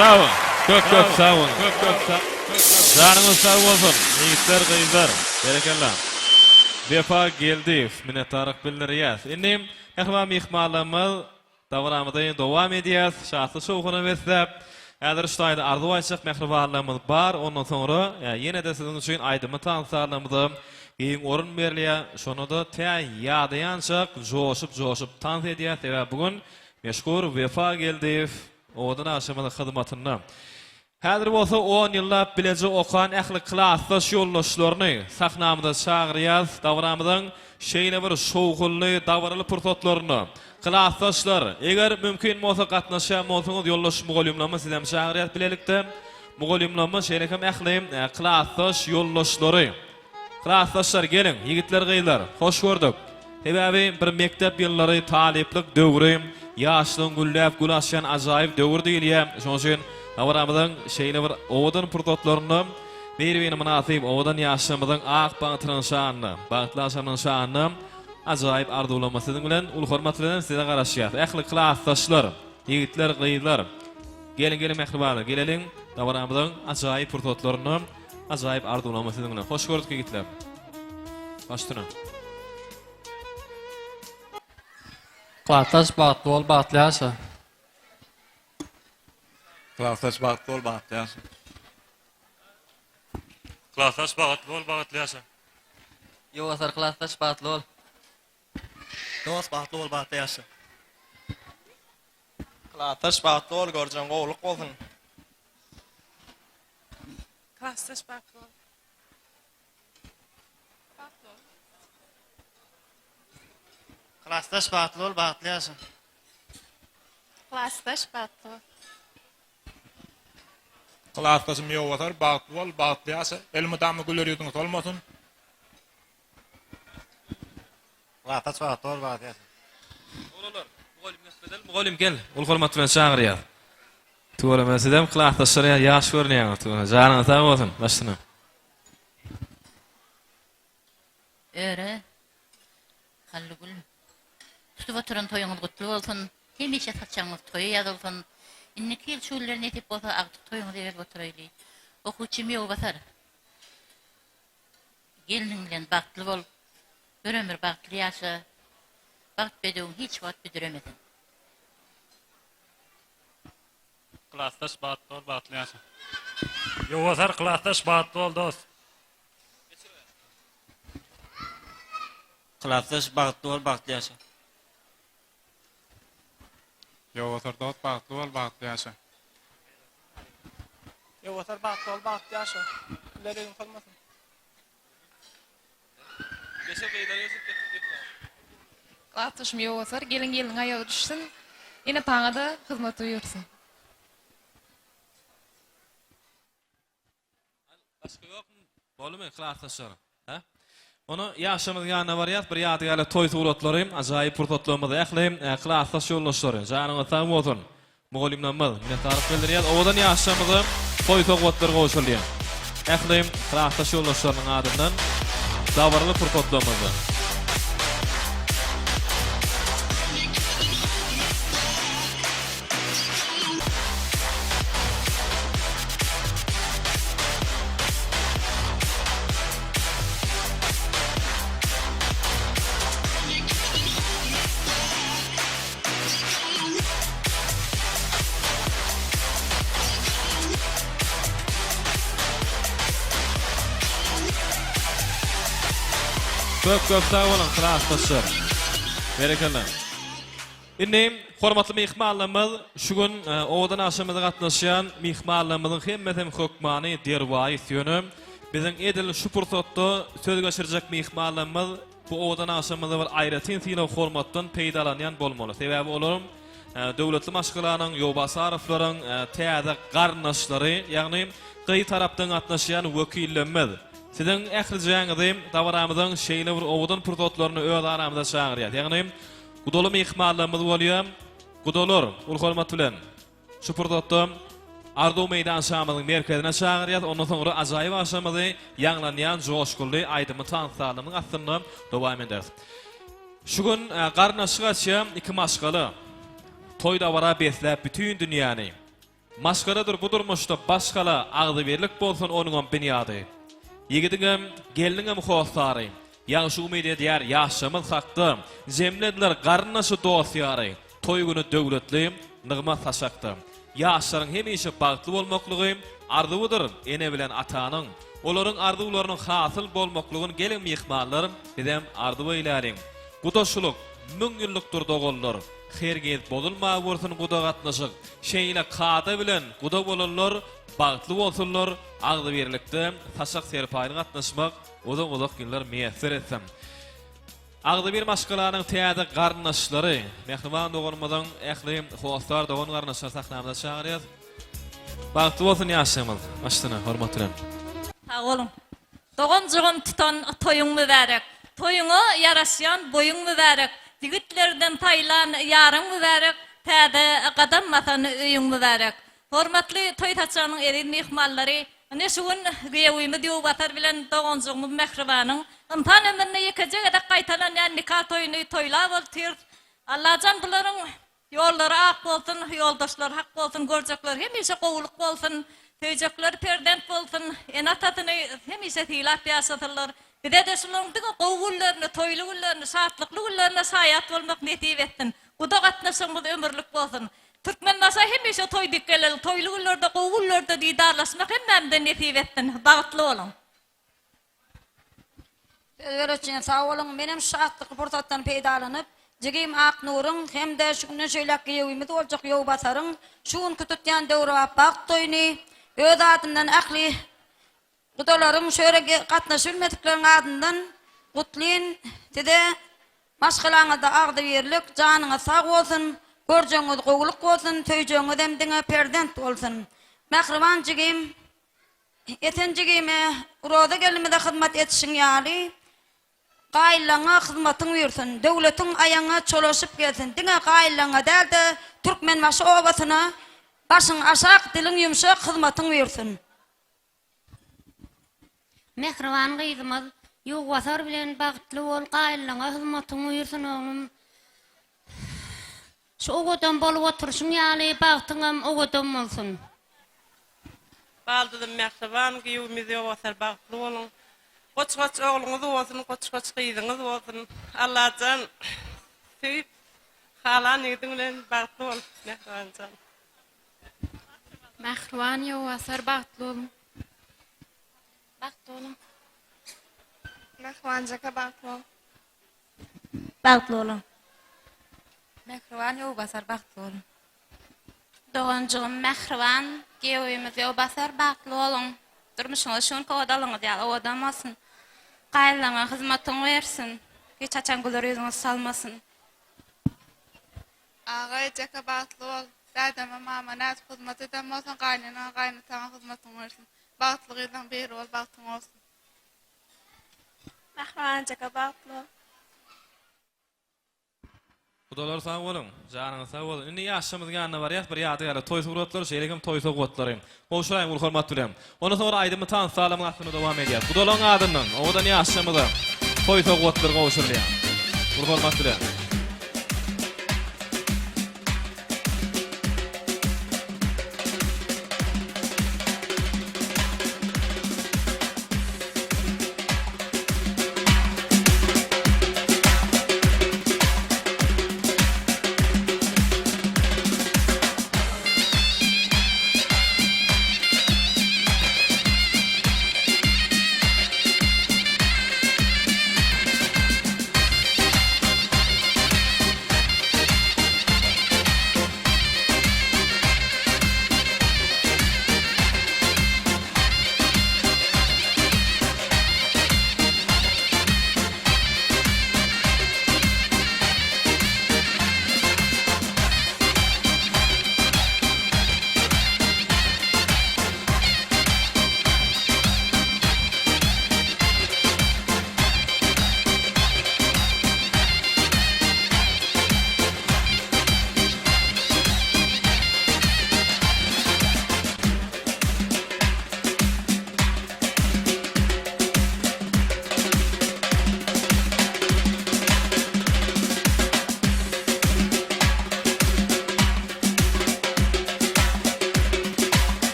Brawo! Köp köp sag boluň. Köp köp sag. Janyňyz sag bolsun, ýigitler, gyzlar. Berekella. Wepa Geldiýew, minnetdarlyk bildirýäs. Indi mähriban myhmanlarymyz Dabaramyzy dowam edýäs, şatlyk-şowhuna besläp. Häzir şu taýda arzuw aýtjak mähribanlarymyz bar, ondan soňra ýene-de siziň üçin aýdymy tansarlarymyza giň orun berilýär. Şonda-da tä ýadaýançak joşup-joşup tans edýäs, sebäbi bu gün meşhur Wepa Geldiýew owadan agşamyzyň hyzmatynda. Häzir bolsa on ýyllap bileje okan ähli klasdaş ýoldaşlaryny sahnamyza çagyrýas. Dabaramyzyň şeýle bir şowhunly, dabaraly pursatlarynda klasdaşlar, eger mümkin bolsa gatnaşýan bolsaňyz ýoldaş mugallymlarymyz sizem çagyrýas bilelikde. Mugallymlarymyz şeýle hem ähli klasdaş ýoldaşlary. Klasdaşlar geliň, ýigitler gyzlar, hoş gördük. Sebäbi bir mekdep ýyllary, talyplyk döwri, ýaşlygyň gülläp gül açýan ajaýyp döwür diýilýär. Şonuň üçin dabaramyzyň şeýle bir owadan pursatlarynda bir-birine mynasyp owadan ýaşlarymyzyň ak bagtynyň şanyna, bagtly agşamynyň şanyna ajaýyp arzuwlarymyz siziň bilen uly hormat bilen size garaşýas. Ähli klasdaşlar, ýigitler, gyzlar, geliň geliň mähribanlar, geleliň dabaramyzyň ajaýyp pursatlarynda Ajaýyp arzuwlama siziň bilen. Hoş gördük ýigitler. Baş üstüne. Klasdaş bagtly bol bagtly ýaşa. Klasdaş bagtly bol bagtly ýaşa. Klasdaş bagtly bol bagtly ýaşa. Ýowasar klasdaş bagtly bol. Dost bagtly bol bagtly ýaşa. Klasdaş bagtly bol görjeň gowluk bolsun. Klasdaş bagtly bol. Bagtly bol. Klasdaş bagtly bol, bagtly ýaşa. Klasdaş bagtly bol. Klasdaşym Ýowbasar bagtly bol, bagtly ýaşa. Elmydama güler ýüzüň solmasyn. Klasdaş bagtly bol, bagtly ýaşa. Oglanlar, mugallym gepledeli, mugallym gel, uly hormat bilen çagyrýas. Tüweleme sizem klasdaşlar ýaly ýaş görünýäňiz tüweleme janyňyz sag bolsun başyna. Öre Hallygül tutup oturan toýuňyz gutly bolsun hemişe saçagyňyz toýa ýazylsyn indiki ýyl şu günler nesip bolsa agtyk toýuňyza gelip oturaýly okuwçy Miwbasar gelniň bilen bagtly bol bir ömür bagtly ýaşa bagt bedewiň hiç wagt büdüremesin. Klasdaş bagtly bol bagtly ýaşa. Ýowasar klasdaş bagtly bol dost. Klasdaş bagtly bol bagtly ýaşa. Ýowasar dost bagtly bol bagtly ýaşa. Ýowasar bagtly bol bagtly ýaşa. Güler ýüzüň solmasyn. Klasdaşym Ýowasar, gelin gelniň aýagy düşsün, ene-ataňa-da hyzmat buýursyn. Başga ýokmy? Boldumy klasdaşlar? Hä? Ony ýaşlarymyzyň ýanyna barýas, bir ýadygärlik toý suratlary, ajaýyp pursatlarymyzy ähli klasdaş ýoldaşlary, janyňyz sag bolsun! Mugallymlarymyz minnetdarlyk bildirýär. Owadan ýaşlarymyza toý sowgatlary gowşurylýar. Ähli klasdaş ýoldaşlarynyň adyndan dabaraly pursatlarymyzda. Köp köp sag boluň klasdaşlar. Berekella. Indi hormatly myhmanlarymyz şu gün e, owadan agşamymyza gatnaşýan myhmanlarymyzyň hemmesi hem hökmany derwaýys ýöne biziň edil şu pursatda söz geçirjek myhmanlarymyz Bu owadan agşamymyzda bir aýratyn sylag-hormatdan peýdalanýan bolmaly. Sebäbi olaryň döwletli maşgalanyň, Ýowbasarowlaryň täze garyndaşlary, ýagny gyz tarapdan gatnaşýan wekillerimiz. Siziň ählijäňizi dabaramyzyň şeýle bir owadan pursatlaryna öz aramyza çagyrýas. Ýagny gudaly myhmanlarymyz bolýar. Gudalar, uly hormat bilen! Şu pursatda Arzuw meýdançamyzyň merkezine çagyrýas, ondan soňra ajaýyp agşamymyzy ýaňlanýan joşgunly aýdymy tans sazynyň astynda dowam ederis. Şu gün garyndaşlyk açýan iki maşgala toý-dabara besläp bütin dünýäni. Maşgaladyr bu durmuşda baş gala, Agzybirlik bolsun onuňam binýady. Ýigidiňem, gelniňem hossary, Ýagşy umyt edýär ýaşamyz hakda, Jemlediler garyndaşy dost-ýary, Toý güni döwletli, nygmat saçakda. Ýaşlaryň hemişe bagtly bolmaklygy arzuwydyr ene bilen atanyň. Olaryň arzuwlarynyň hasyl bolmaklygyn geliň myhmanlar bizem arzuw eýläliň. Gudaçylyk müňýyllykdyr doganlar, hergiz bozulmagörsün guda gatnaşyk. Şeýle kada bilen guda bolanlar bagtly bolsunlar, agzybirlikde saçak serpaýyna gatnaşmak uzak-uzak ýyllar miýesser etsin. Agzybir maşgalanyň täze garyndaşlary, mähriban doganymyzyň ähli hossar dogan-garyndaşlary sahnamyza çagyrýas. Bagtly bolsun ýaşlygymyz. Başsyna, hormat bilen. Sag boluň. Doganjygym tutan toýuň mübärek. Toýuňa ýaraşýan boýuň mübärek. Ýigitlerden saýlan ýaryň mübärek. Täze gadam basan öýüň mübärek. Hormatly toý saçagynyň eziz myhmanlary, ine şu gün giýewimiz Ýowbasar bilen doganjygymyz Mähribanyň ynsan ömründe ýekeje gezek gaýtalanýan nika toýuny toýlap otyrys. Allajan bularyň ýollary ak bolsun, ýoldaşlary hak bolsun, görjekleri hemişe gowulyk bolsun, söýjekleri perzent bolsun, ene-atasyny hemişe sylap ýaşasynlar. Bize-de şularyň diňe gowy günlerini, toýly günlerini, şatlykly günlerine şaýat bolmak nesip etsin. Guda gatnaşygymyz ömürlik bolsun. Türkmenbaşa hemişe toý dik geleli, toýly günlerde, gowy günlerde didarlaşmak hemmämize nesip etsin. Bagtly boluň. Söz beren üçin sag boluň. Menem şu şatlykly pursatdan peýdalanyp, jigim Aknuryň hem-de şu günden şeýläk giýewimiz boljak Ýowbasaryň şu günki tutýan döwrebap bagt toýuny öz adymdan ähli Gudalaryň şu ýere gatnaşybilmedikleriň adyndan gutlyn size maşgalaňyzda agzybirlik janyňyz sag bolsun görjegiňiz gowulyk bolsun söýjegiňizem diňe perzent bolsun mähriban jigim Esen jigime Roza gelnimize hyzmat etişiň ýaly gaýyllaňa hyzmatyň buýursun döwletiň aýaňa çolaşyp gelsin diňe gaýyllaňa dälde Türkmenbaşy obasyna başyň aşak diliň ýumşak hyzmatyň buýursun. Mähriban gyzymyz Ýowbasar bilen bagtly bol gaýynlaňa hyzmatyň buýursyn oglum şu owadan bolup oturyşyň ýaly bagtyňam owadan bolsun. Baldyzym mähriban giýewimiz Ýowbasar bagtly boluň. Goç goç ogluňyz bolsun, goç goç gyzyňyz bolsun. Allajan söýüp halan ýigidiň bilen bagtly bol mähribanjan. Mähriban Ýowbasar bagtly boluň. Bagtly boluň. Mähriban jeke bagtly bol. Bagtly boluň. Mähriban Ýowbasar bagtly boluň. Doganjygym Mähriban giýewimiz Ýowbasar bagtly boluň. Durmuşyňyz şu günki owadanlygyňyz ýaly owadan bolsun. Gaýynlaryňa hyzmatyň bersin. Hiç haçan güler ýüzüňiz solmasyn. Aga ejeke bagtly bol. Dädeme mama nädip hyzmat eden bolsaň gaýneneňe gaýynataňa hyzmatyň bersin. Bagtly gyzlaň biri bol bagtyň bolsun. Mähriban ejeke bagtly bol. Gudalar sag boluň. Janyňyz sag bolsun. Indi ýaşlarymyzyň ýanyna barýas bir ýadygärlik toý suratlary şeýle hem toý sowgatlary. Gowşuraýyň uly hormat bilen. Ondan soňra aýdymy tans salamyň astynda dowam edýär. Gudalaryň adyndan owadan ýaşlarymyza toý sowgatlary gowşurylýar. Uly hormat bilen.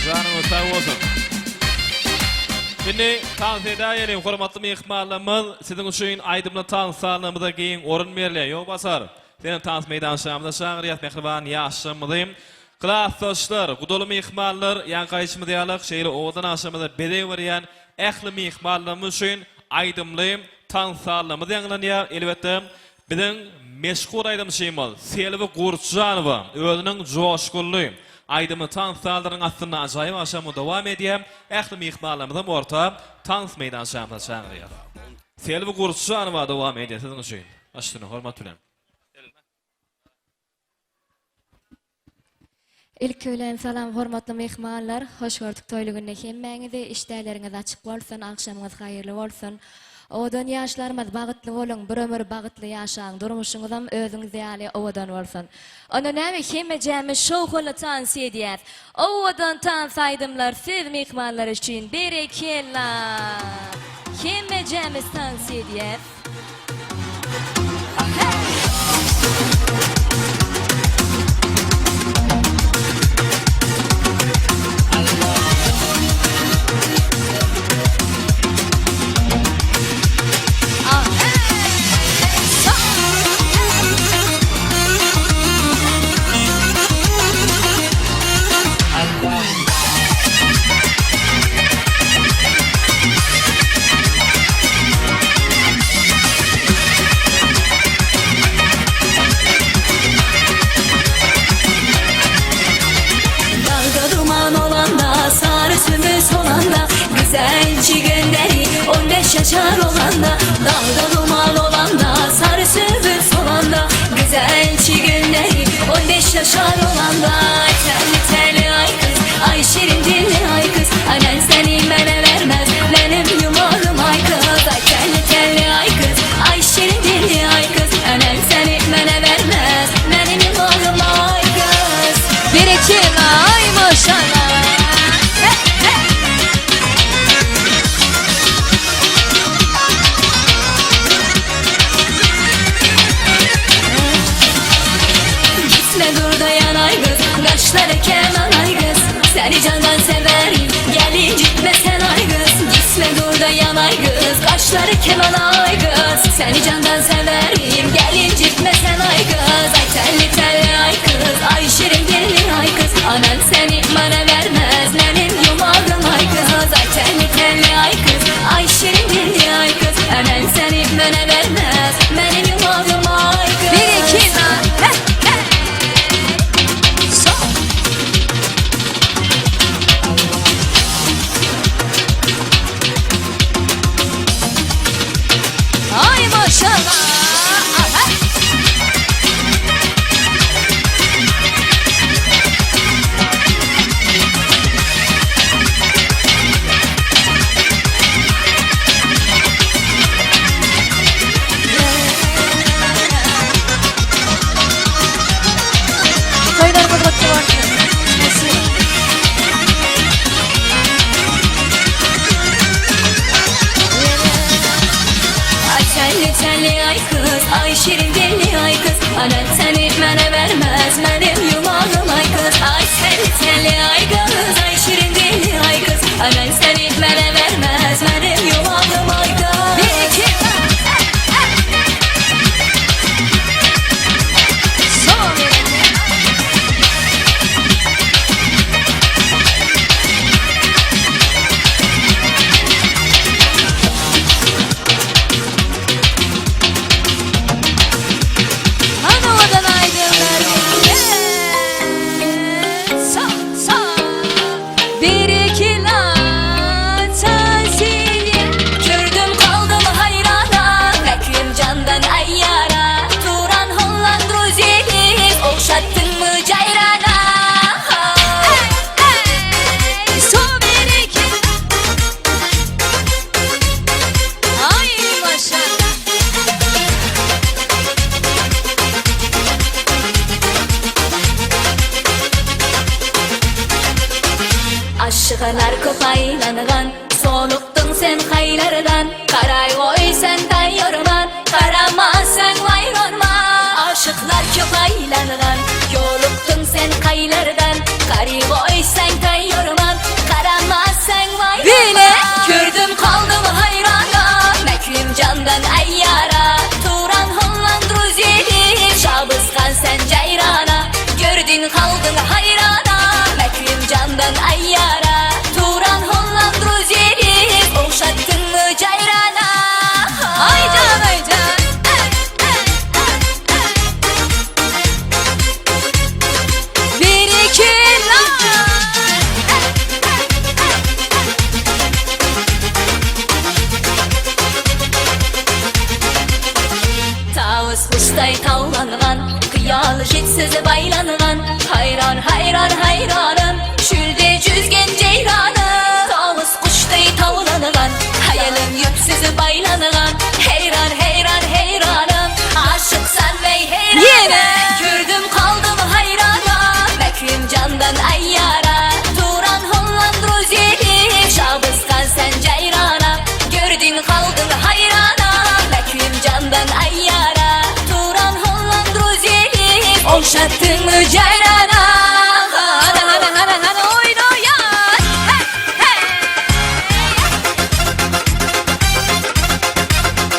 Janyňyz sag bolsun. Indi tans edäýeliň hormatly myhmanlarymyz siziň üçin aýdymly tans salnymyza giň orun berilýär. Ýowbasar, seni tans meýdançamyza çagyrýas mähriban ýaşlarymyzy. Klasdaşlar, gudaly myhmanlar, ýaňky aýdyşymyz ýaly şeýle owadan agşamyza bezeg berýän ähli myhmanlarymyz üçin aýdymly tans salnymyz ýaňlanýar. Elbetde, Biziň meşhur aýdymçymyz Selbi Gurtjanowa özüniň joşgunly aýdymly tans zallarynyň astynda ajaýyp agşamyny dowam edýär. Ähli myhmanlarymyzam orta tans meýdançamyza çagyrýar. Selbi Gurtjanowa dowam edýär siziň üçin. Baş üstüne hormat bilen. Ilki bilen salam hormatly myhmanlar, hoş gördük toýly günde hemmäňizi, işdäleriňiz açyk bolsun, agşamyňyz haýyrly bolsun. Owadan ýaşlarymyz bagytly boluň, bir ömür bagytly ýaşaň, durmuşyňyzam özüňiz ýaly owadan bolsun. Onda näme hemmejämiz şowhunly tans edýäs. Owadan tans aýdymlar siz myhmanlar üçin berekella! Hemmejämiz tans edýäs. Dağda duman olanda, sarı sümbül solanda Güzelci gönderi 15 yaşar olanda Dağda duman olanda, sarı sümbül solanda Güzelci gönderi 15 yaşar olanda Telli telli ay kız, ay şirin dilli ay kız Annen seni bana vermez, benim yumağım ay kız Ay telli telli ay kız, ay şirin dilli ay kız Annen seni bana vermez, benim yumağım ay kız Berekella ay maşallah Hey, hey. Gitme dur dayan ay kız Kaşları keman ay kız Seni candan severim Gel incitme sen ay kız Gitme dur dayan ay kız Kaşları keman ay kız Seni candan severim Gel incitme sen ay kız Ay telli telli ay kız Ay şirin dilli ay kız Anan seni bana vermez Benim yumağım ay kız Ay telli telli ay kız Ay şirin dilli ay kız Anan seni bana vermez Benim yumağım ay kız Bir iki hey, hey. Sol. Ay maşallah. Aha. Toýlarymyz gutly bolsun. Spasibo. Ay telli telli ay kız, ay şirin dilli ay kız Anan seni bana vermez, benim yumağım ay kız Ay telli telli ay kız, ay şirin dilli ay kız Anan seni bana vermez, benim yumağım ay kız Bir, iki, Son. Hanovadan aydınlar Sağ sağ Bir iki la tazini Kürdüm kaldım hayrana Bekim candan ayyara Turan Holland Ruzeli Okşattın mı cayrana Hey, hey, Son bir iki Ay maşallah Aşygalar köp aýlangan, Solukdyň sen haýlardan, Garaý goý sen taýýorman, Garama sen waýronma. Aşyklar köp aýlangan, Ýolukdyň sen kaýlardan, Gary goý sen taýýorman. ýüpsüz baýlangan Haýran haýran haýranam Çölde jüzgen jeýranam Tawus guşdaý tawlangan Haýalym ýüpsüz baýlangan Heýran heýran heýranam Aşyk sanweý heýrana Ýene! Kördüm kaldym haýrana Mäkim jandan aýýara Turan Holland Rozeli Şabysgan sen jaýrana Gördüň kaldyň haýrana Mäkim jandan aýýara Turan Holland Rozeli Ogşatdyňmy jaýrana Hana hana hana hana oýnaýas Hey hey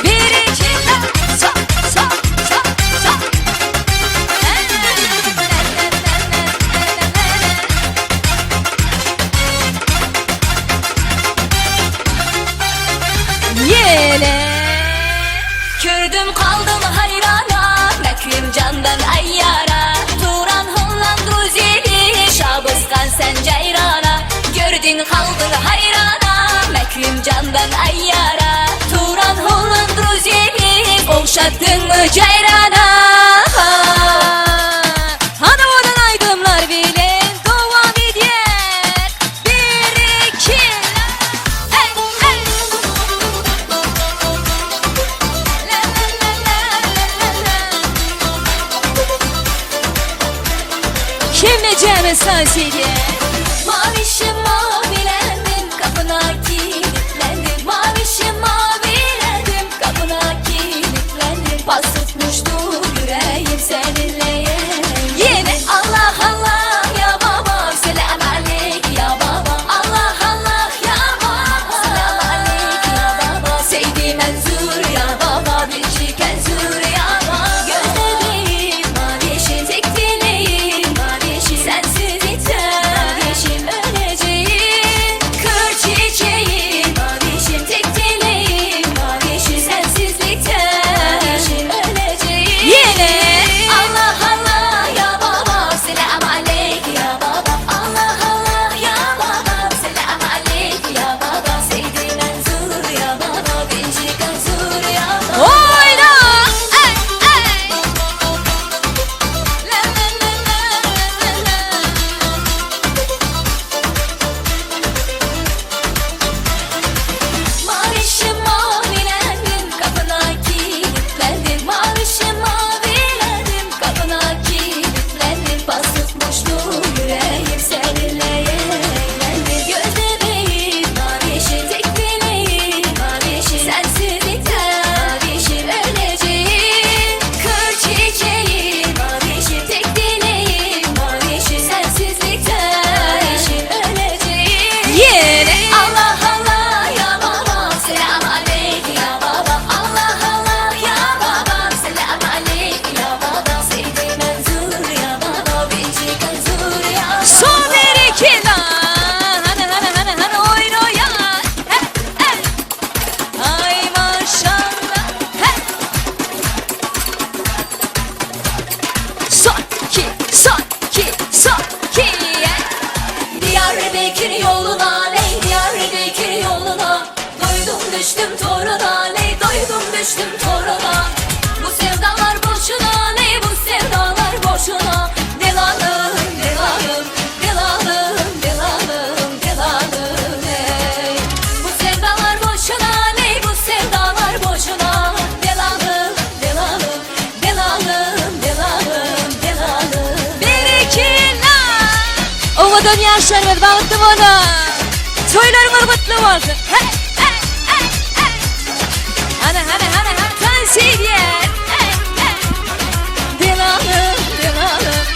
Bir iki sa sa sa sa Ýene. Kördüm kaldym haýrana Mäkim jandan aýýara Turan Holland Rozeli Şabysgan sen jaýrana Gördüň kaldyň haýrana Mäkim jandan aýýara Turan Holland Rozeli Ogşatdyňmy jaýrana Hany owadan aýdymlar bilen dowam edýär. Bir iki hey hey. La la la la la la. Kimle sans edýär? Mavişim mavilendim kapına kilitlendim Mavişim mavilendim kapına kilitlendim Pas tutmuştu yüreğim seninle Ýene. Allah Allah ya baba selam aleyk ya baba Allah Allah ya baba selam aleyk ya baba Seydi Menzur ya baba bir kenzur ya baba Gözde değil mavişim tek dileğim mavişim Sensiz iter mavişim öleceğim Kır çiçeğim mavişim tek dileğim mavişim Sensizlikten mavişim öleceğim Ýene. Allah Allah ya baba selam aleyk ya baba Allah Allah ya baba selam aleyk ya baba Seydi Menzur ya baba Binci Kanzur ya baba Oýna! Hey hey. La la la la la la Mavişim mavilendim kapına kilitlendim Mavişim mavilendim kapına kilitlendim Pas tutmuştu yüreğim seninle eğlendim Gözde değil mavişim tek dileğim mavişim Sensizlikten mavişim öleceğim Kır çiçeğim mavişim tek dileğim mavişim Sensizlikten mavişim öleceğim Ýene. Allah Allah ya baba selam aleyk ya baba Allah Allah ya baba selam aleyk ya baba Seydi Menzur ya baba Binci Kanzur ya baba Son bir iki la. Hana hana hana hana oýnaýas. Hey hey. Ay maşallah. Hey. Son iki, son iki, son iki. Diyarbakır yoluna ley Diyarbakır yoluna Doydum düştüm toruna ley Doydum düştüm toruna Bu sevdalar boşuna ley Bu sevdalar boşuna Delalım delalım Delalım delalım Delalım ey Bu sevdalar boşuna ley Bu sevdalar boşuna Delalım delalım Delalım delalım Delalım Bir iki la. Owadan ýaşlarymyz bagtly bolsun. Toýlarymyz gutly bolsun. Hey hey hey hey. Hana hana hana hana dans edýär. Hey hey. Delalım delalım.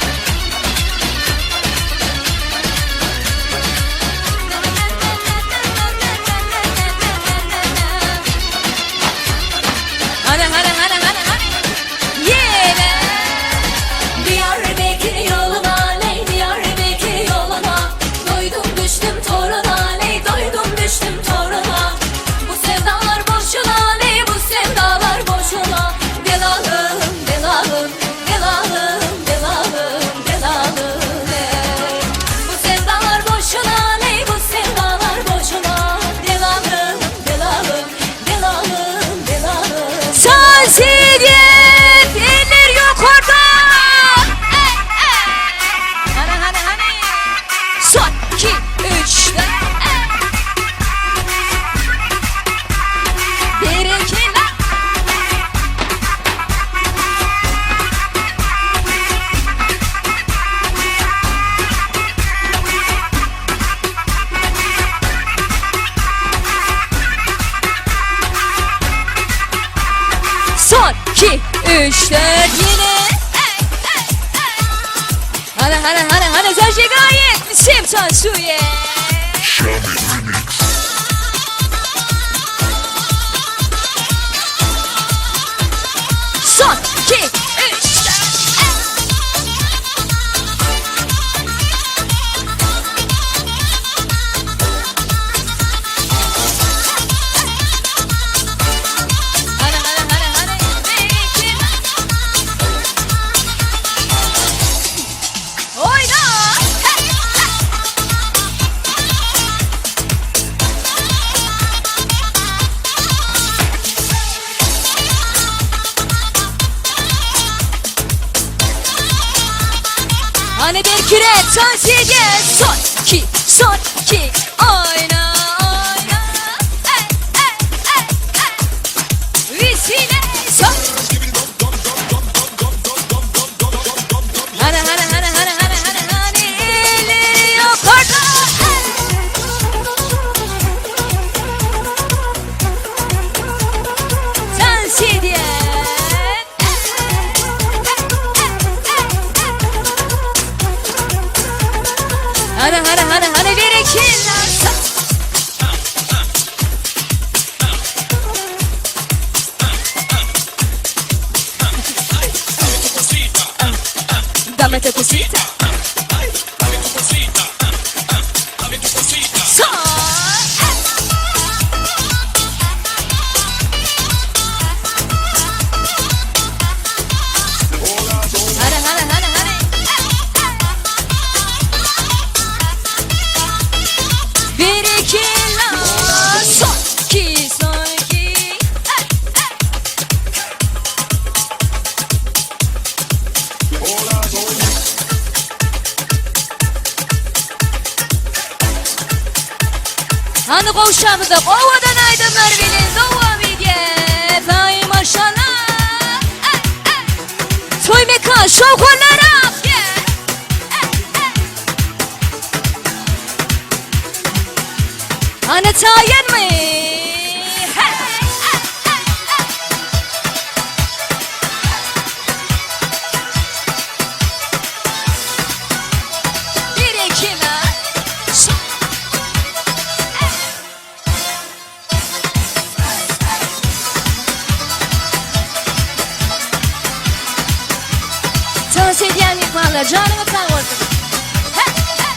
Hana hana hana hana hana. Ýene. Diyarbakır yoluna ley Diyarbakır yoluna Doydum düştüm toruna ley Doydum düştüm toruna. üç, dört, yine. Hadi hadi hadi hadi sen gayet Şimşan şuye. Son, iki, üç, dört. Hadi hadi hadi hadi. Bir, iki, Oyna! Hey, hey! Hani bir küre tansiye son ki son ki oyna oyna ey ey ey ey Visine son Hani hani hani hani hani hani hani elleri yukarıda Dans edin. Hani hani hani hani bir iki lan. Dame tu cosita. Son. Hani hani hani hani. Bir iki la son iki son iki. Hey, hey. Hani kavşamıza kovadan aydınlar bilin devam ediyet. Ay maşallah. Ey, ey. Toy mekan şokollara. Yeah. Ey, ey. Hani tayin mi? Hey, hey, hey, hey. Bir iki la. Son. Dans edýän myhmanlar janyňyz sag bolsun. He, he.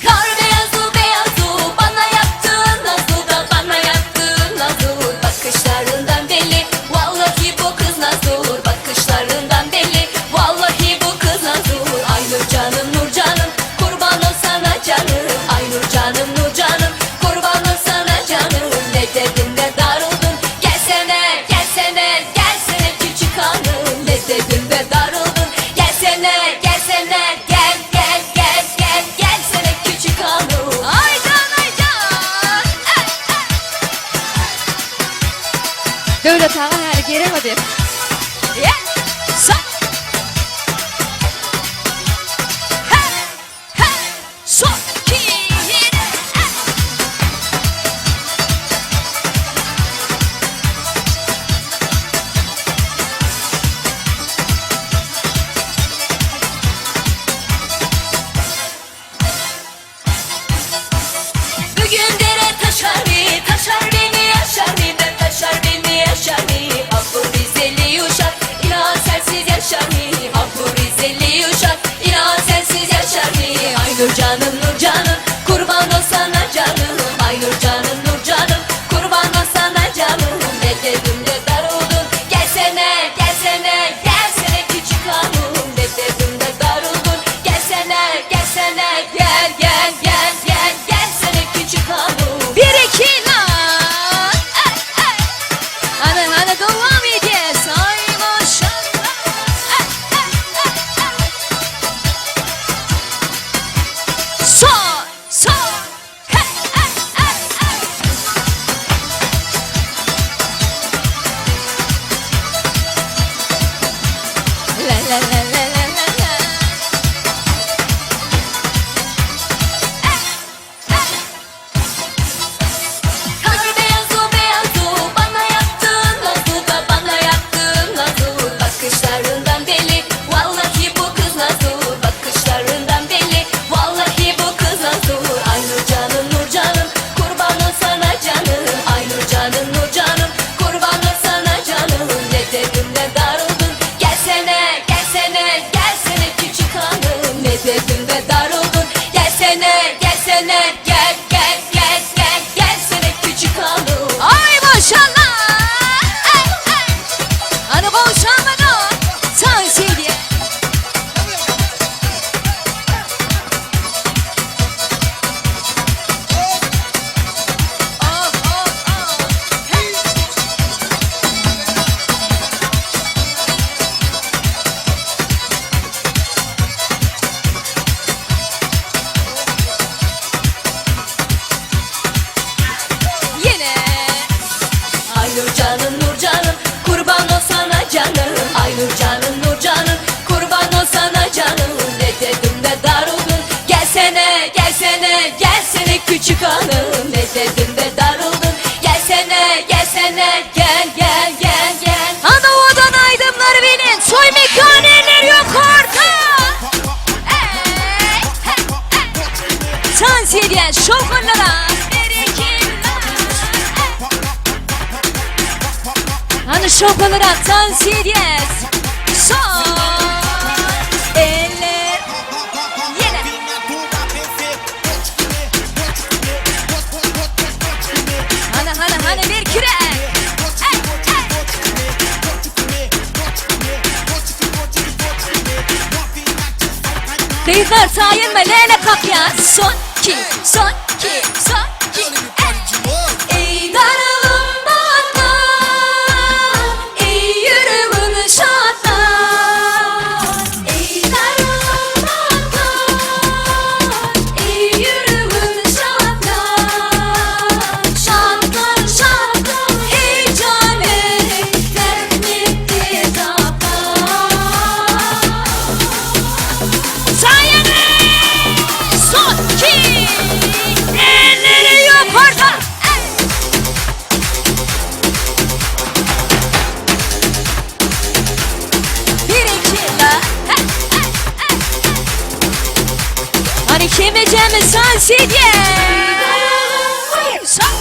Kar beyazı beyazı bana yaptığın nazlı da bana yaptığın nazlı Bakışlarından belli vallahi bu kız nazlı olur Bakışlarından belli vallahi bu kız nazlı olur Ay nur canım nur canım kurban ol sana canım Ay nur canım nur canım kurban ol sana canım Ne dedim de darıldın gelsene gelsene gelsene küçük hanım Ne dedim de darıldın gelsene gelsene gel gel gel gel gelsene küçük hanım Aydan aydan ey, ey. Döwlet aga häli gerek ödep. Yeah. Son. Hey, hey, son, iki, yedi, hey. Bugün dere taşar mı, taşar beni yaşar mı, ben taşar beni yaşar mı? Ah bu Rizeli uşak, inan sensiz yaşar mı? Ah bu Rizeli uşak, inan sensiz yaşar mı? Ay nur canım nur canım, kurban ol sana canım. Ay nur canım nur canım, kurban ol sana canım. Ne dedim de dar oldun, gelsene gelsene gelsene küçük hanım. Ne dedim de dar oldun, gelsene gelsene gel gel gel gel gelsene küçük hanım. Bir iki lan. Ey, ey. Hani hani devam edýäs. Ay maşallah. Ey, ey, ey, ey. Gelsene gel gel gel gel. Ana owadan aýdymlar bilen toý mekan eller ýokarda. Eý, he, he. Tans edýän şowhunlara berekella. Hany şowhunlara tans edýäs. Son eller ýene. Hany hany hany bir kürek. Ey, ey. Gyzlar taýynmy läle kakýan son ki son ki son ki ey. Eý daralym batdan Eý ýüregim şatlan Eý daralym batdan Eý ýüregim şatlan Şatlan şatlan eý jan ey Zähmetli taplan Saýany son ki Elleri ýokarda ey. Bir iki la hey hey hey hey. Hani kimeceğimi sensin ye. Son.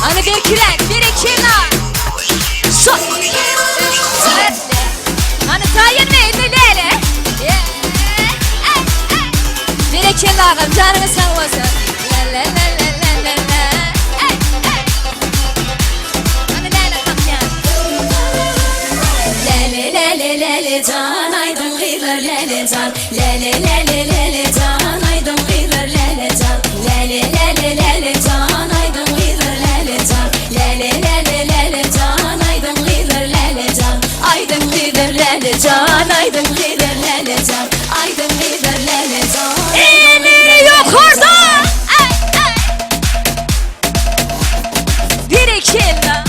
Hani bir kürek, bir iki la. Son. Hani tayin mi elli lele? Bir iki lağım canımı sağ olsun. La la la la la la la. Ey, ey. Hani lele kalk Lele lele lele can aydın gyzlar lele can Lele lele lele can aydın gyzlar lele can Lele lele lele can aydın gyzlar lele can Lele lele lele can aydın gyzlar lele can Aydın gyzlar lele can aydın gyzlar lele can Aydın gyzlar lele can Elleri yukarıda. Ey, ey. Bir iki la.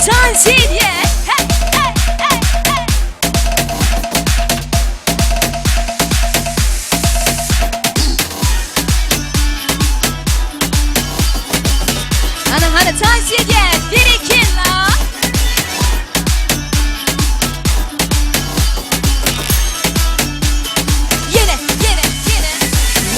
Tansiye. Hey, hey, hey, hey. Ana hani tansiye gel. Bir iki la. Yine yine yine.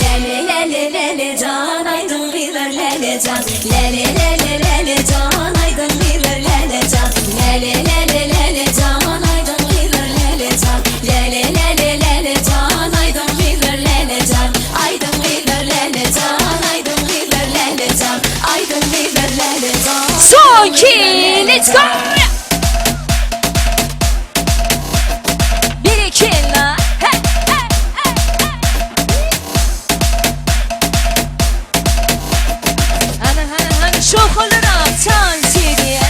Lele lele lele can aydın gyzlar lele can Lele lele lele can aydın gyzlar lele can Lele lele lele can aydın gyzlar lele can Lele lele lele can aydın gyzlar lele can Aydın gyzlar lele can aydın gyzlar lele can Aydın gyzlar lele can Son iki, let's go. Bir iki la. Hey, hey, hey, hey. Ana ana ana şokollara tansiye.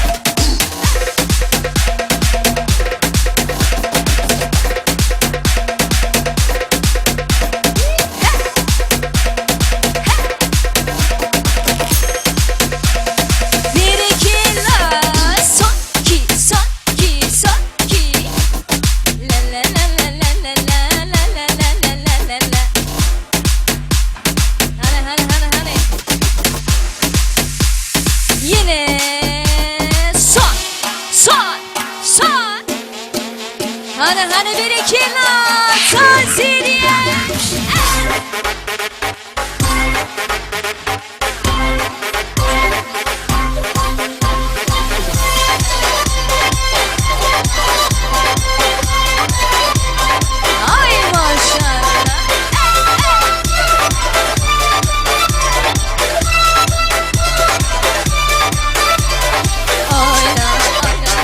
Bir iki la son iki son iki son iki. La la la la la la la la la la la la la la. Hani hani hani hani. Yine son son son. Hani hani bir iki la tansiye. Ay maşallah. Oyna oyna.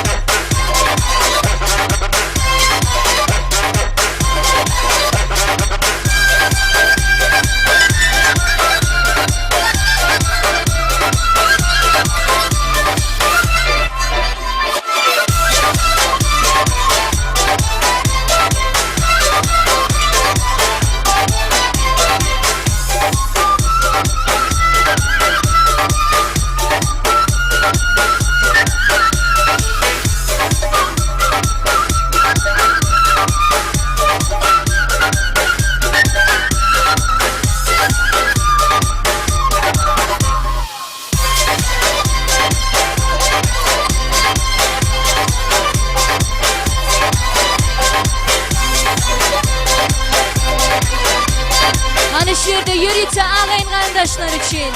garyndaşlar üçin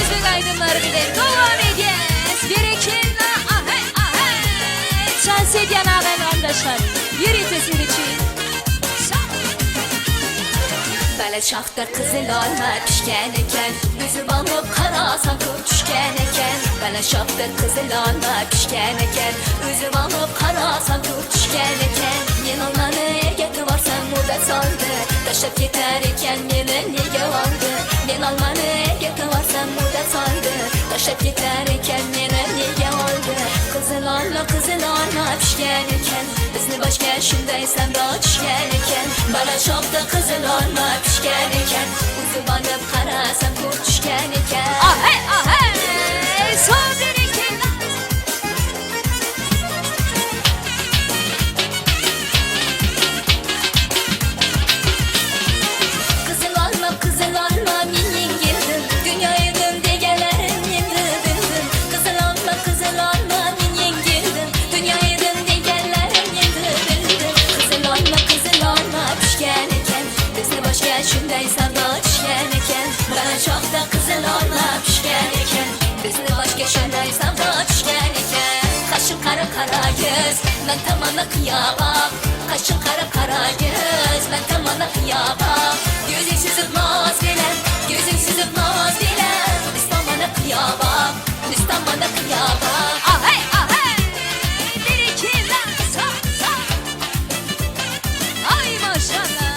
özbek aýdymlary bilen dowam edýäs. Berekella aheý aheý. Çans edýän agayny garyndaşlar ýörite siz üçin. Bala şahda gyzyl alma pişken eken, Üzüp alyp garasaň kör düşken eken. Bala şahda gyzyl alma pişken eken, Üzüp alyp garasaň kör düşken eken. Men almany ergetip barsam o-da saldy, Taşlap keter eken meni nege aldy. Men almany ergetip barsam o-da saldy, Taşlap keter eken meni nege aldy. Gyzyl alma, gyzyl alma pişken eken, Bizni başga şunday samra düşken eken. Bala çogda gyzyl alma pişken eken, Üzüp alyp garasam kurt düşken eken. Aheý aheý son bir iki. Gyzyl alma gyzyl alma men ýeňildim, Dünýä edim degenlerin indi bildim. Gyzyl alma gyzyl alma men ýeňildim, Dünýä edim degenlerin indi bildim. Gyzyl alma gyzyl alma pişken eken, Bizni başga şunday savdo düşken eken. Bana çogda gyzyl alma pişken eken, Bizni başga şunday savdo düşken eken. Kaşyň gara gara göz, men tamana kyýabak. Kaşyň gara gara göz, men tamana kyýabak. Gözüň süzüp naz bilen, gözüň süzüp naz bilen, Biz tamana kyýabak, biz tamana kyýabak. Aheý aheý bir iki la sa sa. Aý maşallah.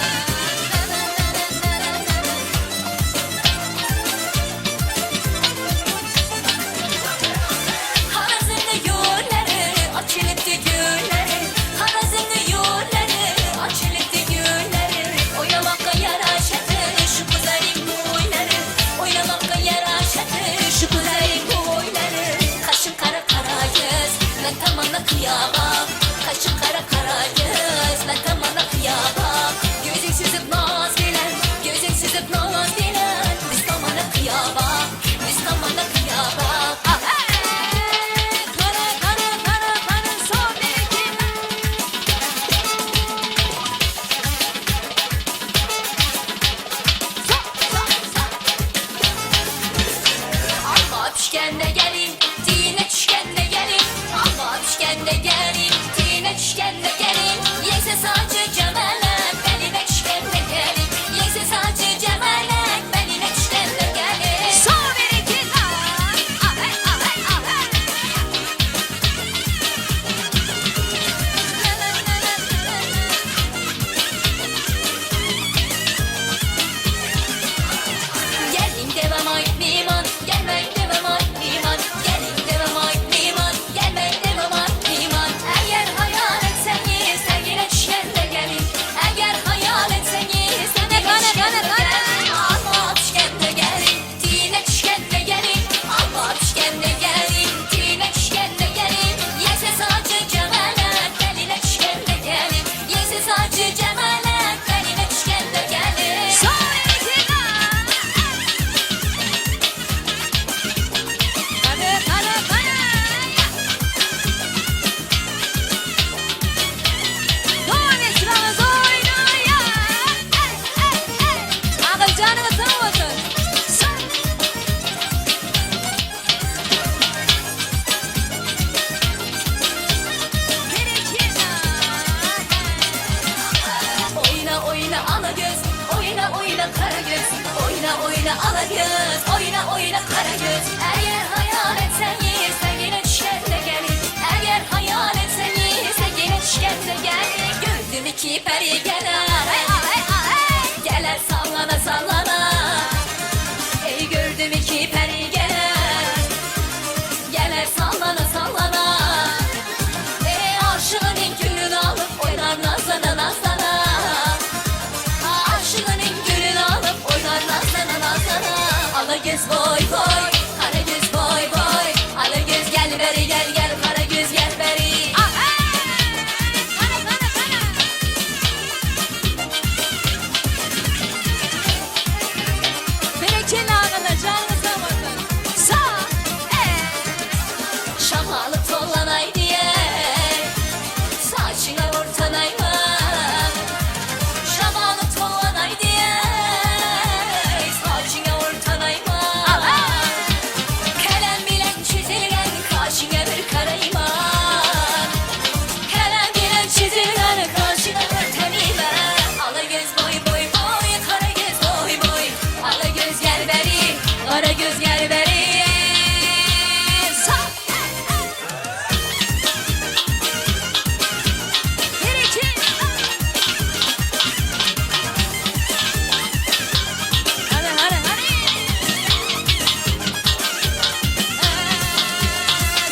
Harazymly ýollary, açylypdy gülleri, Harazymly ýollary, açylypdy gülleri. Oýnamakga ýaraşady şu gyzaryň boýlary, Oýnamakga ýaraşady şu gyzaryň boýlary. Kaşyň gara gara göz, men tamana kyýabak, Kaşyň gara gara göz, men tamana kyýabak. Gözüň süzüp naz bilen, gözüň süzüp naz bilen, Biz tamana kyýabak, biz tamana kyýabak. Aheý! Gara gara gara gara son bir iki. Sa sa sa. Alma pişkende gelin, tine düşkende gelin. Alma pişkende gelin, tine düşkende gelin. Yese saçı cemelek, beline düşkende gelin. Yese saçı cemelek, beline düşkende gelin. Son bir iki la. Ahey ahey ahey. Gelin devam ay miman, gelmen devam ay miman. Gelin devam ay miman, gelmen devam ay miman. Eğer hayal etseniz sevgine düşkende gelin. Eğer hayal etseniz sevgine düşkende gelin. Alma düşkende gelin, dine düşkende gelin. Alma düşkende gelin, dine düşkende gelin. Yese saçı cemelek, beline düşkende gelin. Yese saçı cemelek, beline düşkende gelin. Son iki la. Kara kara kara. Devam et sıramız oynaya. Ey, ey, ey. Agyl janyňyz sag bolsun. Sa. Oyna oyna ala göz, oyna oyna kara göz, oyna oyna ala göz, oyna oyna kara göz. Eğer hayal etseniz sen yine düşkende gelin. Eğer hayal etseniz sen yine düşkende gelin. Gördüm iki peri geler, geler sallana sallana. Ey gördüm iki peri geler, geler sallana sallana. Ey aşığının gülünü alıp oynar nazlana nazlana. Aşığının gülünü alıp oynar nazlana nazlana. Ala göz boy boy, kara göz boy boy. Ala göz gel beri gel gel, kara göz gel beri. Kara kara kara. Berekella ağalar, janyňyz sag bolsun. Sag, ey. Şamaly tollanay diye Saçına ortanay var. Şamalı tollanay diye. Gara göz gel beri Sağ. Bir iki. Hadi hadi hadi.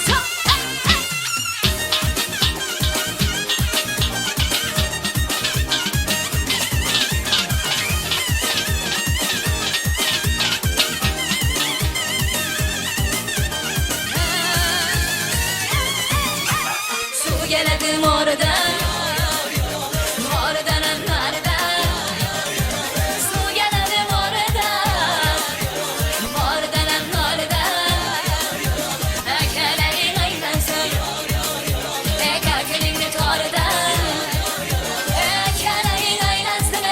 Sağ. Su geledim oradan Oradan anlardan Su geledim oradan Oradan anlardan Ekelerin aylansın Ekakelini tordan Ekelerin aylansın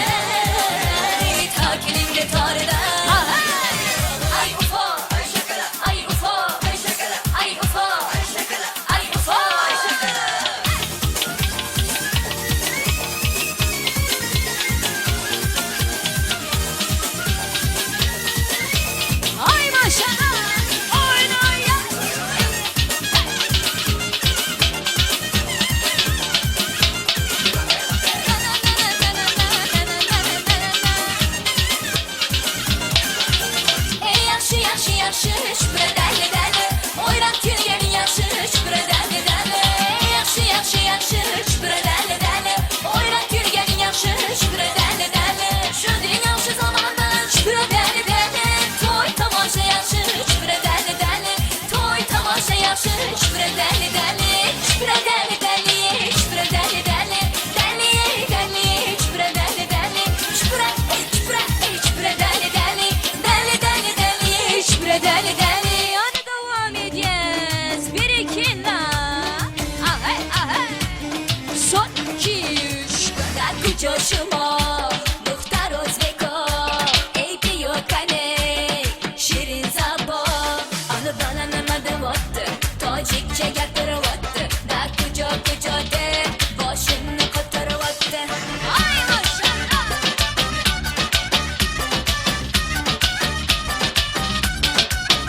Ekakelini tordan Ay ufo Ay ufo Ay ufo Ay ufo Ay maşallah. Oyna ya. Ey yaxşı yaxşı yaxşı şükür deli deli Oyran tüyeni yaxşı şükür deli deli Ey yaxşı yaxşı yaxşı şükür deli deli Oyran tüyeni yaxşı şükür deli deli Şu dünya şu zamanda şükür deli deli Toy tamaşa yaxşı şükür deli deli Toy tamaşa yaxşı şükür deli deli Şükür deli deli şükür deli deli Deli deli şükür deli deli Şükür şükür şükür deli deli Deli deli deli şükür deli deli Hadi devam edeceğiz. Bir iki la. Ahey ahey. Son iki üç. Dar kujo şumo Muhtar Özbeko Ey piyo kane Şirin zabo Anı bana nima devotti Tojikcha gapiryapti Da kujo kujo deb Boshimni qotiryapti Ay maşallah.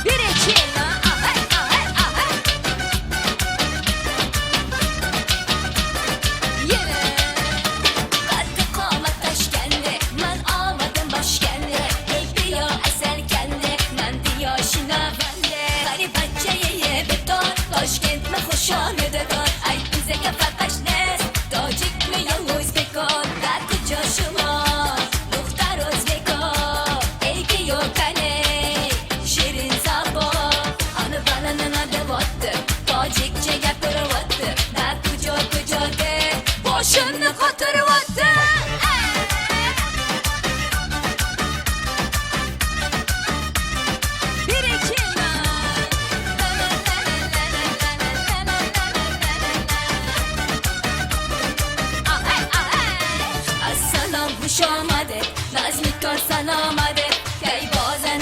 Bir iki la. Ahey ahey ahey. Yine. Qaddi qomat Toshkentda Man omadim boshganda Ey piyo asal kanda Man diyo shinavanda Qani bachcha betor Toshkentmi xushomidikor Ayt bizaga farqash nes Tojikmi yo o'zbekon Dar kujo shumo Muxtar o'zbeko Ey piyo qani Shirin zabo Ani bala nima deyapti Tojikcha gapiryapti Da kujo kujo deb Boşunu koturuvattı. Bir iki la. Ahey ahey. Assalom xush omadi Nazmikor salom adi Kay bozor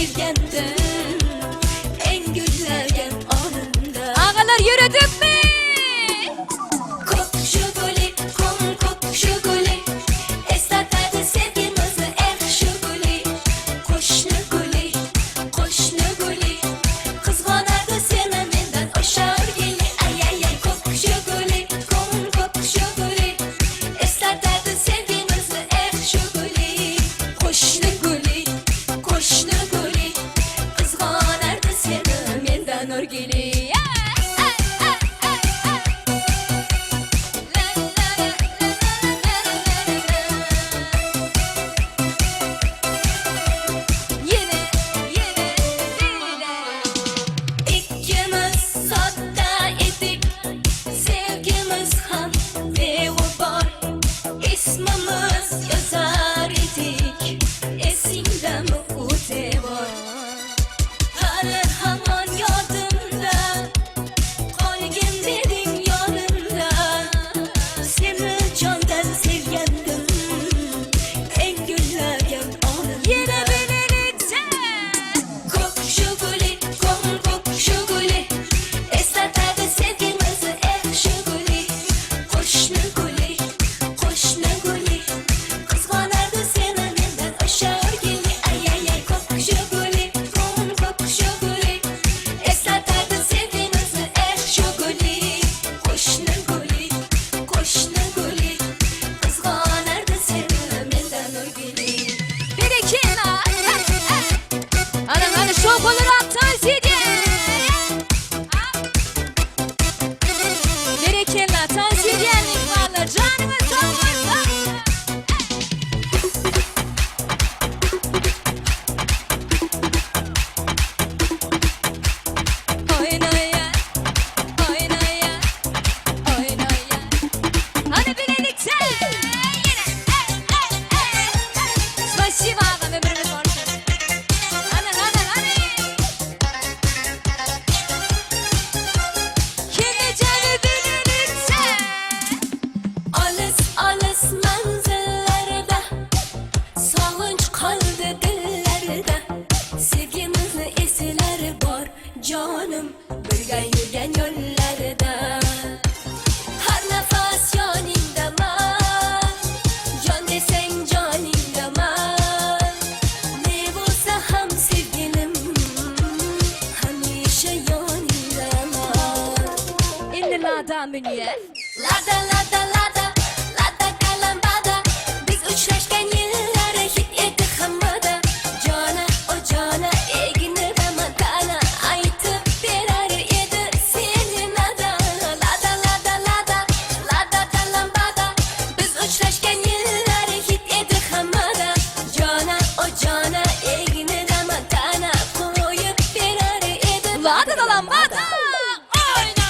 sevgandim Eng gullagan onimda Agalar ýöredikmi? Ko'k Jiguli, ko'm ko'k Jiguli Eslatadi sevgimizni eh Jiguli Qo'shni guli, qo'shni guli Qizg'onardi seni mendan o'sha o'rgili Ay ay ay ko'k Jiguli, ko'm ko'k Jiguli Eslatadi sevgimizni eh Jiguli Qo'shni guli, qo'shni guli Qizg'onardi seni mendan o'rgili Ýene, ýene, beýle. Ikkimiz sodda edik, sevgimiz ham beg'ubor. Ismimiz yozar edik, esingdami u devor? Hali hamon yodimda, qolgin deding yonimda. Seni jondan sevgandim, eng gullagan onimda. Ýene bilelikde. Ko'k Jiguli, ko'm ko'k Jiguli Eslatadi sevgimizni eh Jiguli Qo'shni guli, qo'shni guli Qizg'onardi seni mendan o'sha o'rgili Ay ay ay ko'k Jiguli, ko'm ko'k Jiguli Eslatadi sevgimizni eh Jiguli Qo'shni guli, qo'shni guli Qizg'onardi seni mendan o'rgili Berekella. Hany, hany, şowhunlyrak tans edýän. Berekella, tans edýän myhmanlar, janyňyz sag bolsun. Oýnaýan, oýnaýan, oýnaýan. Hany bilelikde. Ýene. Spasibo agam, ömrüňiz bolsun. Hany, hany, hany. Hemmejemi bilelikde. Olis olis manzillarda Sog'inch qoldi dillarda Sevgimizni eslar bor jonim Birga yurgan yo'llarda Har nafas yoningdaman Jon desang joningdaman Ne bo'lsa ham sevgilim Hamisha yoningdaman Indi lada münýäs. Lada lada lada lada kalambada Biz uchrashgan yillar hit edi hammada Jona o jona egnida matana Aytib berar edi seni nadana Lada lada lada lada kalambada Biz uchrashgan yillar hit edi hammada Jona o jona egnida matana Qo'yib berar edi Lada da lambada. Oýna.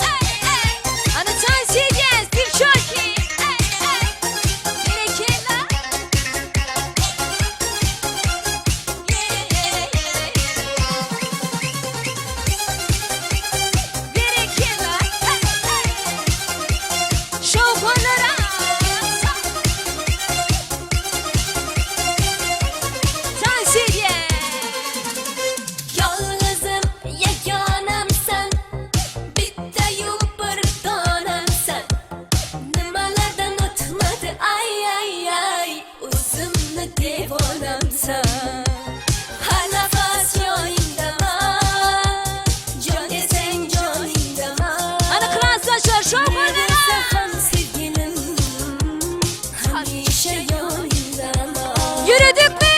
Eý, eý. Hany tans edýäs, devçonki. Eý, eý. Berekella. Ýene, ýene, ýene, ýene. Berekella. Eý, eý. Şowhunlyrak. Tans edýäs. Yolg'izim yagonamsan Bittayu bir donamsan Nimalardan o'tmadi ay ay ay O'zimni devonamsan Har nafas yoningdaman Jon desang joningdaman Hany klasdaşlar şowhunlyrak. Bo'lsa ham sevgilim Hamisha yoningdaman Ýöredikmi?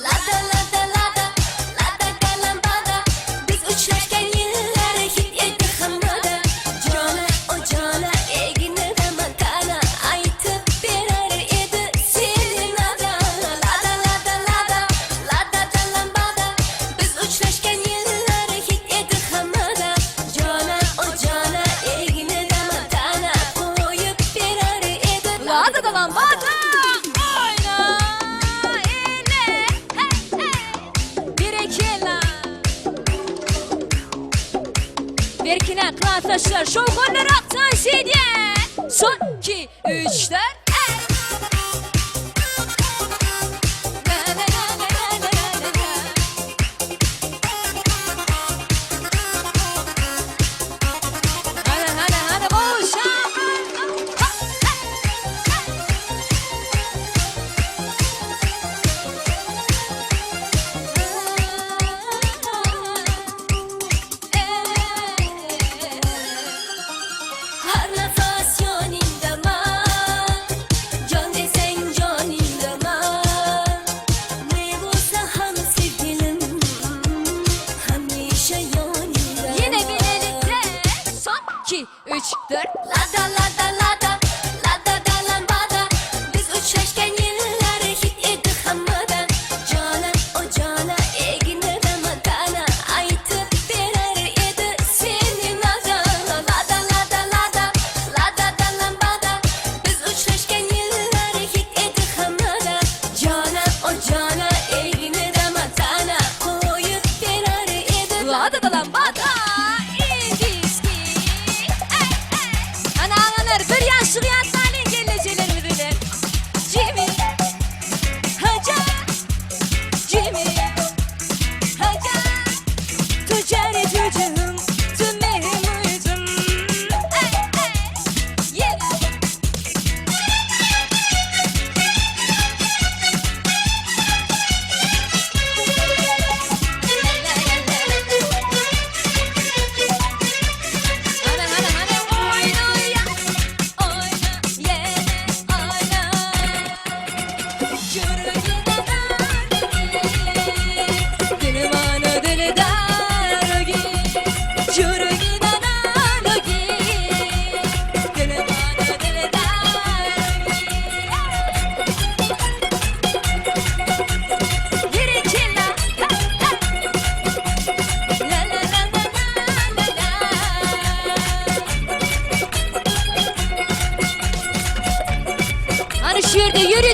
Lada lada lada lada kalambada Biz uchrashgan yillar hit edi hammada Jona o jona egnida matana Aytib berar edi seni nadana Lada lada lada lada kalambada Biz uchrashgan yillar hit edi hammada Jona o jona egnida matana Qo'yib berar edi Lada da lambada. Oýna. Ele. Hey, hey. Berekella. Berkine klasdaşlar şowhunlyrak tans edýän. Son 2 3 4 Ey. La la la la la la.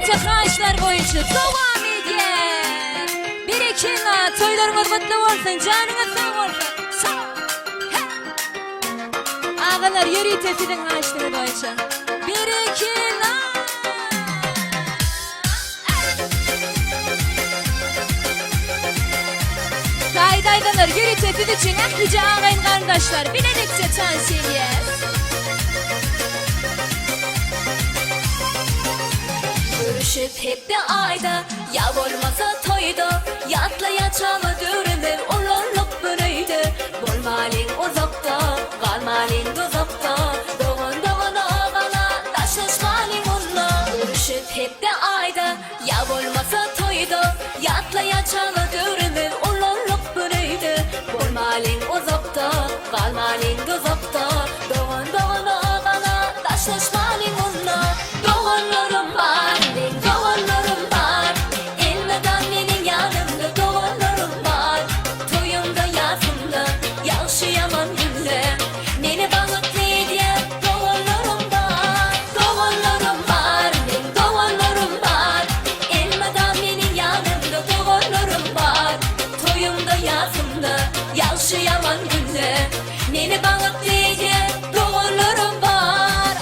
Ýörite haýyşlar boýunça dowam edýär. Berekella, toýlaryňyz gutly bolsun, janyňyz sag bolsun. Sag. He. Agalar ýörite siziň haýyşlyňyz boýunça. Berekella. Daýy-daýzalar ýörite siz üçin ählije agaýyn-garyndaşlar bilelikde tans edýäs. Görüşip hepde aýda ýa bolmasa toýda Ýatlaýan çaga döwrümiz ulaldyk bir öýde Bolmalyň uzakda galmalyň duzakda Dogan dogana gala daşlaşmalyň onda Görüşip hepde aýda ýa bolmasa toýda Ýatlaýan çaga döwrümiz ulaldyk bir öýde Bolmalyň uzakda galmalyň duzakda Dogan dogana gala daşlaşmalyň onda Doganlarym bar meň doganlarym bar Elmydam meniň ýanymda doganlarym bar Toýumda ýasymda ýagşy ýaman günde Meni bagtly edýän doganlarym bar Doganlarym bar meň doganlarym bar Elmydam meniň ýanymda doganlarym bar Toýumda ýasymda ýagşy ýaman günde Meni bagtly edýän doganlarym bar.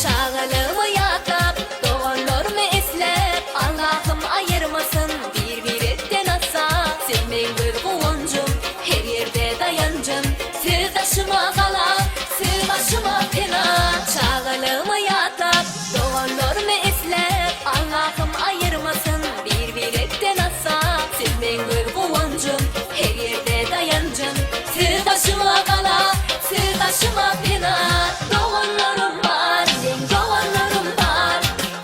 Çagalygymy ýatlap, doganlarymy isläp, Allahym aýyrmasyn bir-birekden asla. Siz meň göz guwanjym, her ýerde daýanjym, Siz daşyma gala, siz başyma pena. Çagalygymy ýatlap, doganlarymy isläp, Allahym aýyrmasyn bir-birekden asla. Siz meň göz guwanjym, her ýerde daýanjym, Siz başyma gala, siz başyma pena. Doganlarym bar, meň doganlarym bar,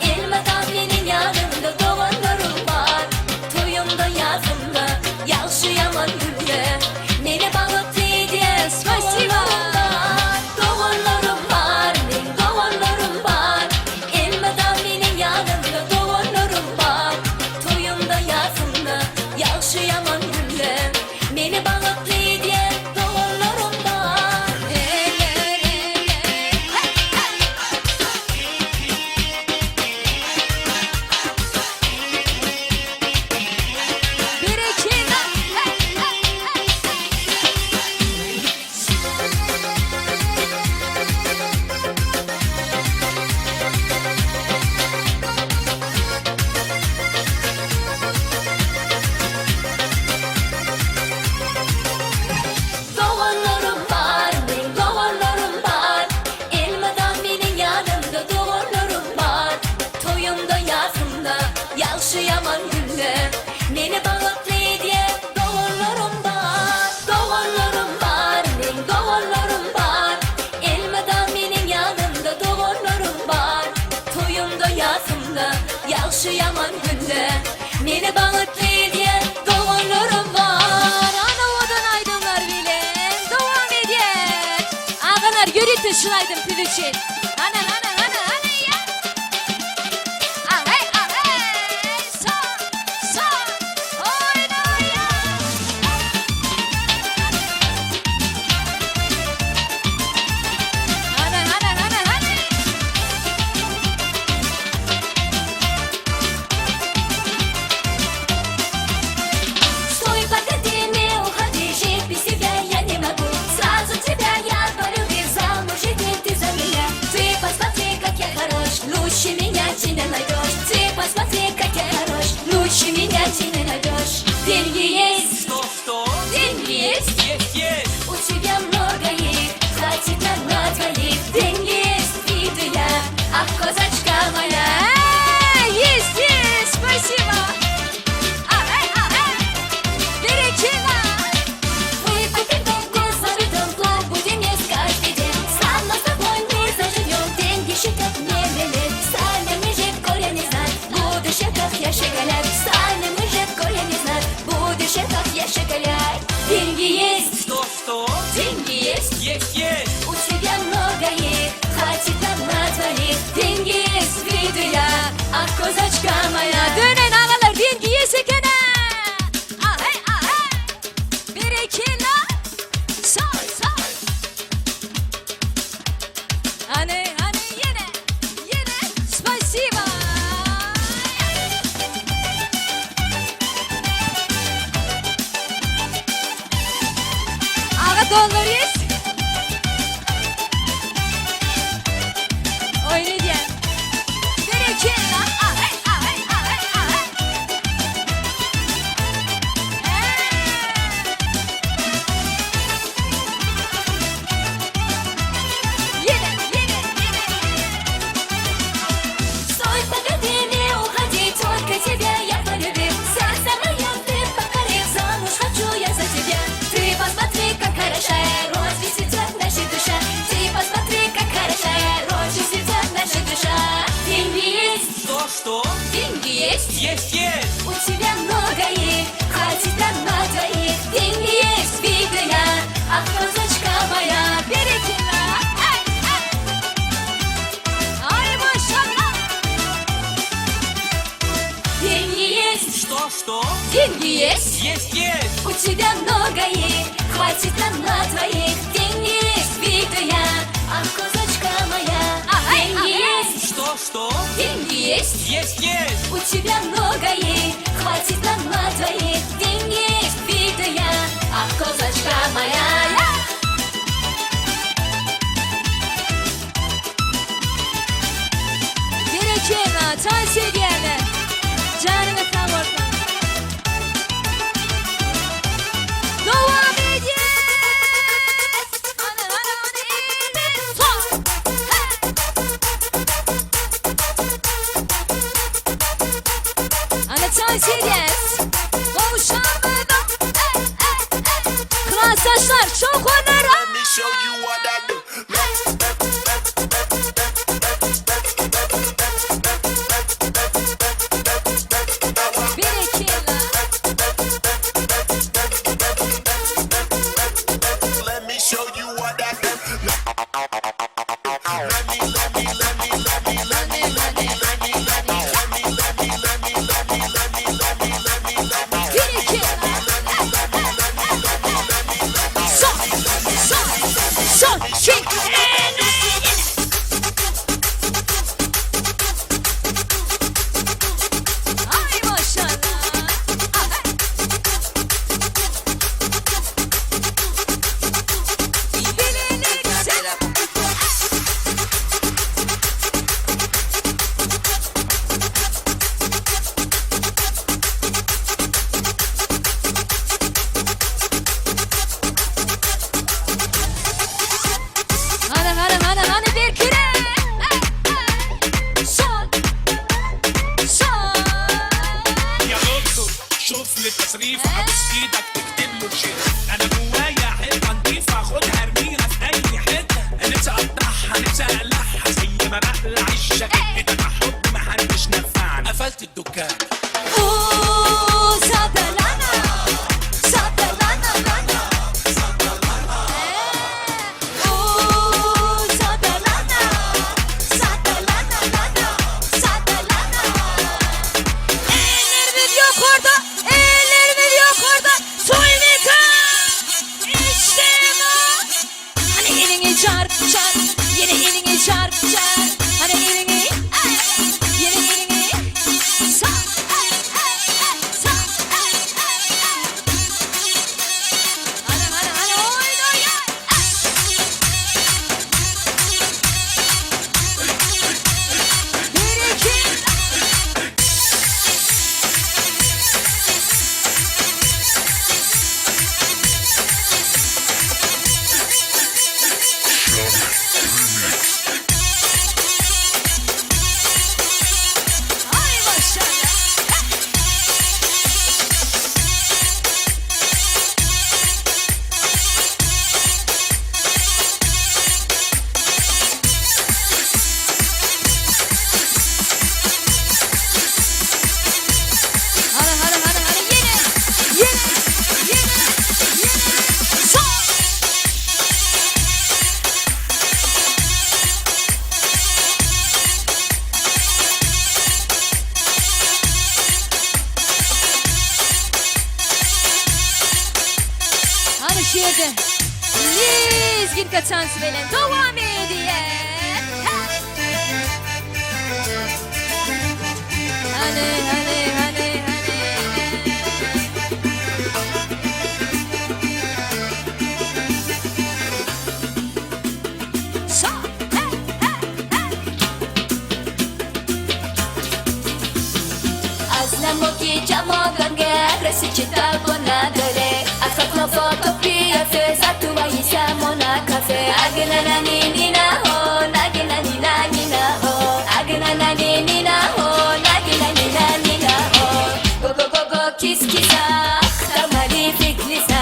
Elmydam meniň ýanymda doganlarym bar. Toýumda, ýasymda, ýagşy-ýaman günde, Meni bagtly edýän doganlarym bar. Doganlarym bar, meň doganlarym bar, Elmydam meniň ýanymda doganlarym bar. Toýumda, ýasymda, ýagşy-ýaman günde, Meni bagtly edýän doganlarym bar. Berekella! Doganlarym bar, meň doganlarym bar, Elmydam meniň ýanymda doganlarym bar. Toýumda, ýasymda, ýagşy-ýaman günde, Meni bagtly edýän doganlarym bar. Doganlarym bar, meň doganlarym bar, Elmydam meniň ýanymda doganlarym bar. Toýumda, ýasymda, ýagşy-ýaman günde, Meni bagtly edýän doganlarym bar. Ana owadan aýdymlar bilen dowam edýär. Agalar ýörite şul aýdym siz üçin. Hana hana hana hana ýa. Aheý aheý sa sa oýna ýa. Hana hana hana hana. Стой, погоди, не уходи, жить без тебя я не могу. Сразу тебя я полюбил, замуж иди ты за меня. Ты посмотри, как я хорош, лучше меня ты не найдешь. Ты посмотри, как я хорош, лучше меня ты не найдешь. Деньги есть, Что, что? деньги есть, Есть, есть! у тебя много их, хватит нам на двоих. Деньги есть, иду я, ах, козочка моя. Эй, Есть есть спасибо. Aheý aheý. Berekella. Выкупим дом, заведем плов, будем есть каждый день. Сам с тобой мы заживем, деньги считать не велит. Сами мы же горе не знать, будущее как я шоколад. Сами мы же Что? Деньги есть? Есть, есть! У тебя много их, хватит нам на двоих. Деньги есть, битая, ах, козочка моя. Деньги есть, Что, что? деньги есть. Есть, есть! У тебя много их, хватит нам на двоих. Деньги есть, битая, ах, козочка моя. Berekella, tans edýärler. Janyňyz sag bolsun. Dowam edýäs. Ana, ana, ana, eller sol. Ana tans edýäs. Gowşamyda. Klasdaşlar, şowhunlar. Berekella. Berekella. Son, son, son, iki, Ay maşallah. Bilelik selam. Hana hana hana hana bir küre. Son. Son. يا دكتور شوف لي تصريف ابوس ايدك تكتب له شيء انا جوايا حته نضيفه خدها ارميها في اي حته نفسي اقطعها نفسي اقلعها زي ما بقلع الشكل ده حب محدش نفعني قفلت الدكان Oo, Sadalana, Sadalana, lana. Oo, Sadalana, Sadalana, lana, Sadalana. Ellerimiz yok orada. Ellerimiz yok orada. Soymeka. İşte bu. Hani elini çarp çarp. Yine elini çarp çarp. Hani elini. Ay, yine elini. Sağ. Ay, ay, ay, sağ. Ay, ay, ay. Hani hani hani oyna ya. Bir iki. Ay maşallah. Hadi hadi hadi hadi yine yine yine yine son. Hadi şu ýerde lezginka tans bilen dowam edýär. Hany hany hany hany. Son. Hey, hey, hey. Aznamoki chamogange resichita bonadore Afaklofotopiafe satuwaisa monakafe Agnana ni na ho nagina ni na ni na ho Agnana ni ni na ho nagina ni na ni na ho Go go go go kiss kisa Tamari fiklisa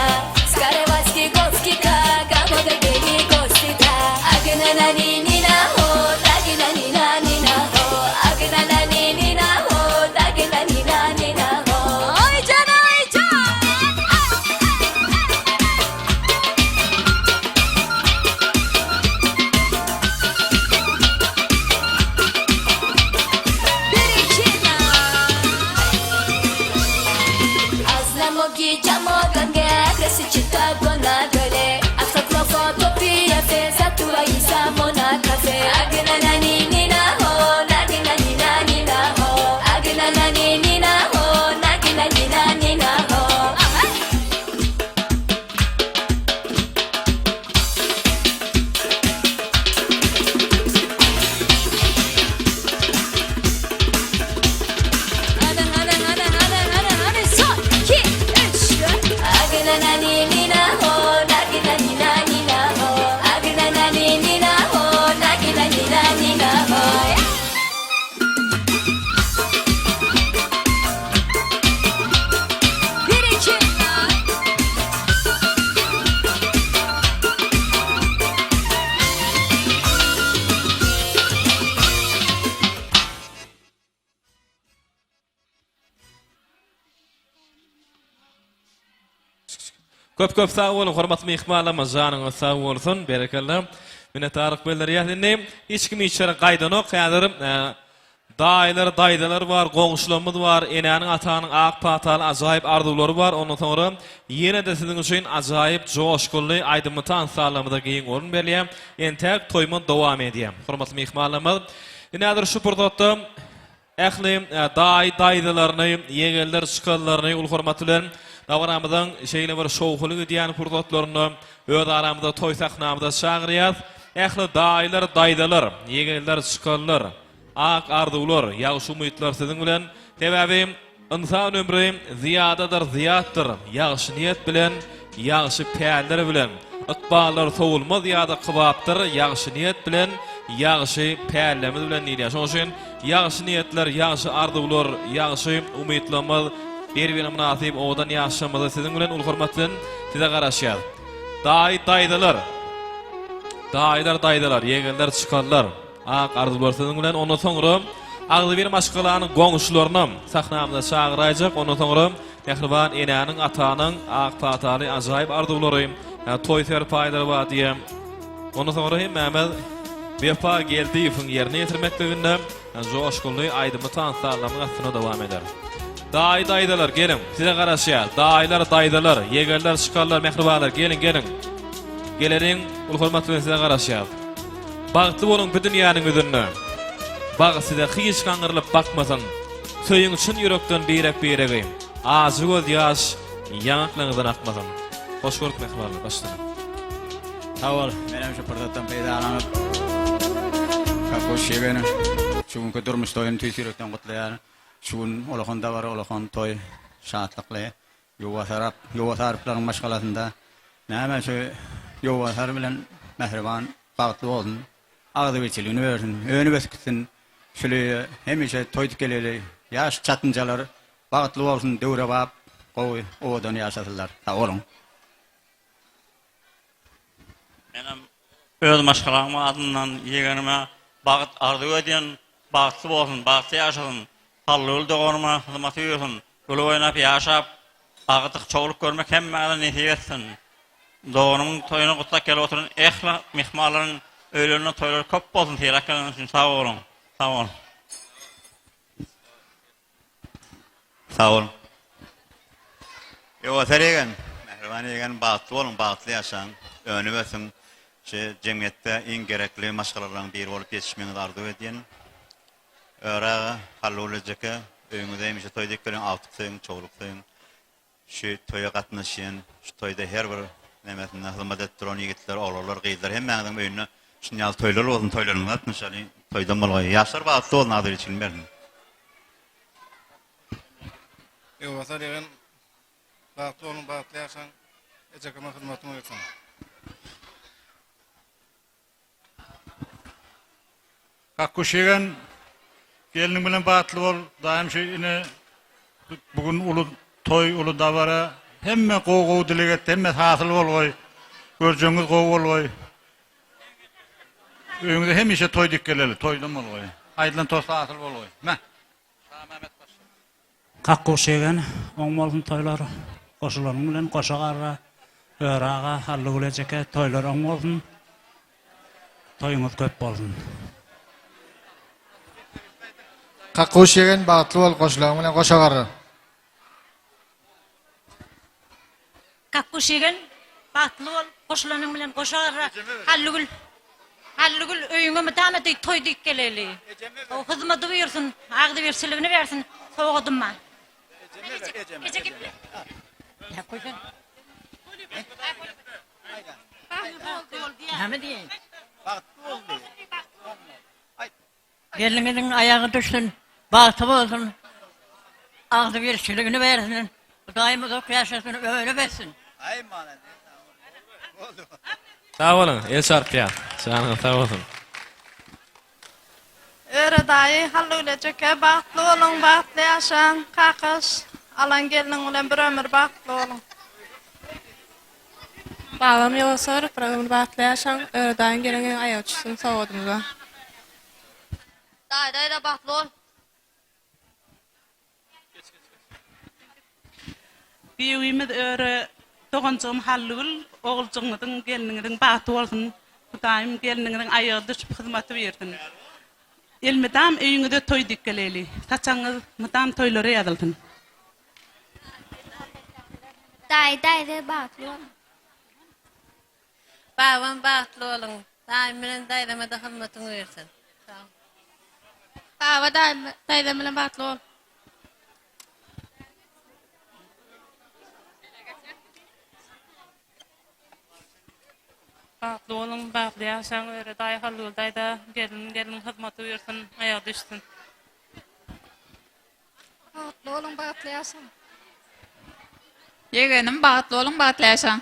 Skarevaski goskika Gamode geli gostita Agnana ni ni na ho nagina ni na ni na ho Agnana ni ni na ho nagina ni na ni na ho Ay can ay can. Köp köp sag boluň hormatly myhmanlarymyz janyňyz sag bolsun berekella minnetdarlyk bildirýäs indi hiç kim hiç ýere gaýdanok häzir Daýylar, daýzalar bar, goňşularymyz bar, enäniň, atanyň ak pataly ajaýyp arzuwlary bar, ondan soňra ýene-de siziň üçin ajaýyp, joşgunly aýdymly tans zallarymyzda giň orun berilýär. Entäk toýumyz dowam edýär. Hormatly myhmanlarymyz, ine häzir şu pursatda ähli daýy, daýzalaryny, ýegenler, çykanlaryny uly hormat bilen dabaramyzyň şeýle bir şowhunly gidýän pursatlarynda öz aramyzda toý sahnamyza çagyrýas. Ähli daýylar, daýzalar, ýegenler, çykanlar, Ak arzuwlar, ýagşy umytlar siziň bilen. Sebäbi ynsan ömri zyýadadyr zyýatdyr. Ýagşy niýet bilen, ýagşy päller bilen. Ykballar sowulmaz ýa-da kybapdyr, ýagşy niýet bilen, ýagşy pällerimiz bilen diýilýär. Şonuň üçin ýagşy niýetler, ýagşy arzuwlar, ýagşy umytlarymyz bir-birine mynasyp owadan ýaşlarymyzy siziň bilen uly hormat bilen size garaşýar. Daýy, daýzalar, daýylar, daýzalar, ýegenler, çykanlar. Ak arzuwlar siziň bilen. Ondan soňra agzybir maşgalanyň goňşularynam sahnamyza çagyraýjak. Ondan soňra mähriban enäniň, atanyň ak pataly ajaýyp arzuwlary, toý serpaýlary bar diýe. Ondan soňra hemmämiz Wepa Geldiýewiň ýerine ýetirmekliginde joşgunly aýdymy tans sazlamyň astyna dowam eder. Daýy daýzalar geliň, size garaşýar. Daýylar, daýzalar, ýegenler, çykanlar, mähribanlar geliň, geliň. Geleliň, uly hormat bilen size garaşýar. Bagtly boluň bu dünýäniň ýüzünde. Bagt size hiç gaňrylyp bakmasyn. Söýüň çyn ýürekden birek-biregi. Ajy göz ýaş ýaňaklaryňyzdan akmasyn. Hoş gördük mähribanlar, baş üstüne. Sag bol, menem şu pursatdan peýdalanyp, Kakuş ýegeniň şu günki durmuş toýuny tüýs ýürekden gutlaýaryn. Şu gün ulakan dabara, ulakan toý, şatlykly. Ýowbasarap, Ýowbasaroplaryň maşgalasynda näme şu Ýowbasar bilen Mähriban bagtly bolsun, agzybirçiligini bersin, önüp ösüp gitsin. Şuly hemişe toý dikeleli ýaş çatynjalar bagtly bolsun, döwrebap, gowy, owadan ýaşasynlar. Sag boluň. Menem öz maşgalamyň adyndan ýegenime bagt arzuw edýän, bagtly bolsun, bagtly ýaşasyn, Hallygül doganyma hyzmaty buýursyn, gülüp oýnap ýaşap, agtyk çowluk görmek hemmäňize nesip etsin. Doganymyň toýuny gutlap gelip oturan ähli myhmanlaryň öýlerinde toýlary köp bolsun, sylap geleniňiz üçin sag boluň. Sag boluň. Sag boluň. Ýowasar ýegen, mähriban ýegen, bagtly boluň, bagtly ýaşaň, önüp ösüň. Şu jemgyýetde iň gerekli maşgalalaryň biri bolup ýetişmegiňizi arzuw edýän. Öre aga, Hallygül ejeke, öýüňize hemişe toý dek geliň, agtyk söýüň, çowluk söýüň. Şu toýa gatnaşýan, şu toýda her bir nemesinde hyzmat edip duran ýigitler, oglanlar, gyzlar hemmäňiziň öýünde şuny ýaly toýlar bolsun, toýlaryňyza gatnaşalyň, toýdan bolgaý. Ýaşlar bagtly bolsun, agzybirçiligini bersin. Ýowbasar ýegen bagtly boluň bagtly ýaşaň ejekeme hyzmatyň bolsun. Kakguş ýegen, gelniň bilen bagtly bol, daýym şu ine bu gün uly toý, uly dabara, hemme gowy-gowy dileg etdi, hemmesi hasyl bolgaý, görjegiňiz gowy bolgaý. Öýüňize hemişe toý dik geleli, toýdan bolgaý. Aýdylan tost hasyl bolgaý. Meh. Şamämmet başla. Kakguş ýegen, oň bolsun toýlar, Goşulanyň bilen goşa garra, Öre aga, Hallygül ejeke, Toýlar oň bolsun, Toýuňyz köp bolsun. Kakguş ýegen bagtly bol goşulaň bilen goşa garra. Kakguş ýegen. Bagtly bol, goşulanyň bilen goşa garra. Hallygül, Hallygül öýüňe mydama deý toý diýip geleli. Hyzmady buýursyn, agzybirçiligini bersin, sowgadym bar. Eje geple. Näme diýeýin? Bagtly bol diý. Gelniňiziň aýagy düşsün, bagty bolsun, agzybirçiligini bersin, Hudaýym uzak ýaşasyn, ömür bersin. Aý malades. Boldy. Sag boluň, el çarpýas. Janyňyz sag bolsun. Öre daýy Hallygül ejeke bagtly boluň bagtly ýaşaň kakaş alan gelniň bilen bir ömür bagtly boluň. Babam ýogsar bir ömür bagtly ýaşaň Öre daýyň geleniň aýagy düşsün sowgadymyza. Daýy daýza bagtly bol. Giýewimiz Öre doganjygym Hallygül oguljygyňyzyň gelniňiziň bagty bolsun Hudaýym gelniňiziň aýagy düşüp hyzmaty bersin Elmydam öýüňize toý dik geleli saçagyňyz mydam toýlara ýazylsyn. Daýy daýza bagtly boluň. Babam bagtly boluň. Daýym bilen daýzamada hyzmatyň bersin. Sag. Baba daýym daýzam bilen bagtly bol. Bagtly boluň bagtly ýaşaň Öre daýy Hallygül daýza gelin gelin hyzmaty buýursyn aýagy düşsün. Bagtly boluň bagtly ýaşaň. Ýegenim bagtly boluň bagtly ýaşaň.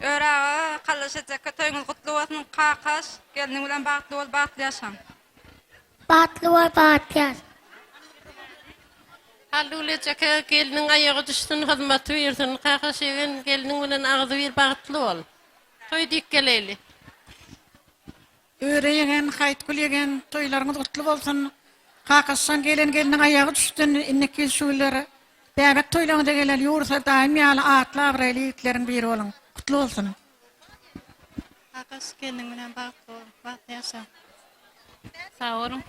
Öre aga Kallaş ejeke toýuňyz gutly bolsun kakaş gelniň bilen bagtly bol bagtly ýaşaň. Bagtly bol bagtly ýaşa. Hallygül ejeke gelniň aýagy düşsün hyzmaty buýursyn kakaş ýegen gelniň bilen agzybir bagtly bol. Toý dik geleýli. Öre ýegen, Haýytgül ýegen, toýlaryňyz gutly bolsun! Kakaşjan gelen gelniň aýagy düşsün, indiki ýyl şu günler bäbek toýlaryňyza geleli ýursa daýym ýaly atly-abraýly ýigitleriň biri boluň. Gutly bolsun! Kakaş gelniň bilen bagtly bol, bagtly ýaşa. Sag boluň.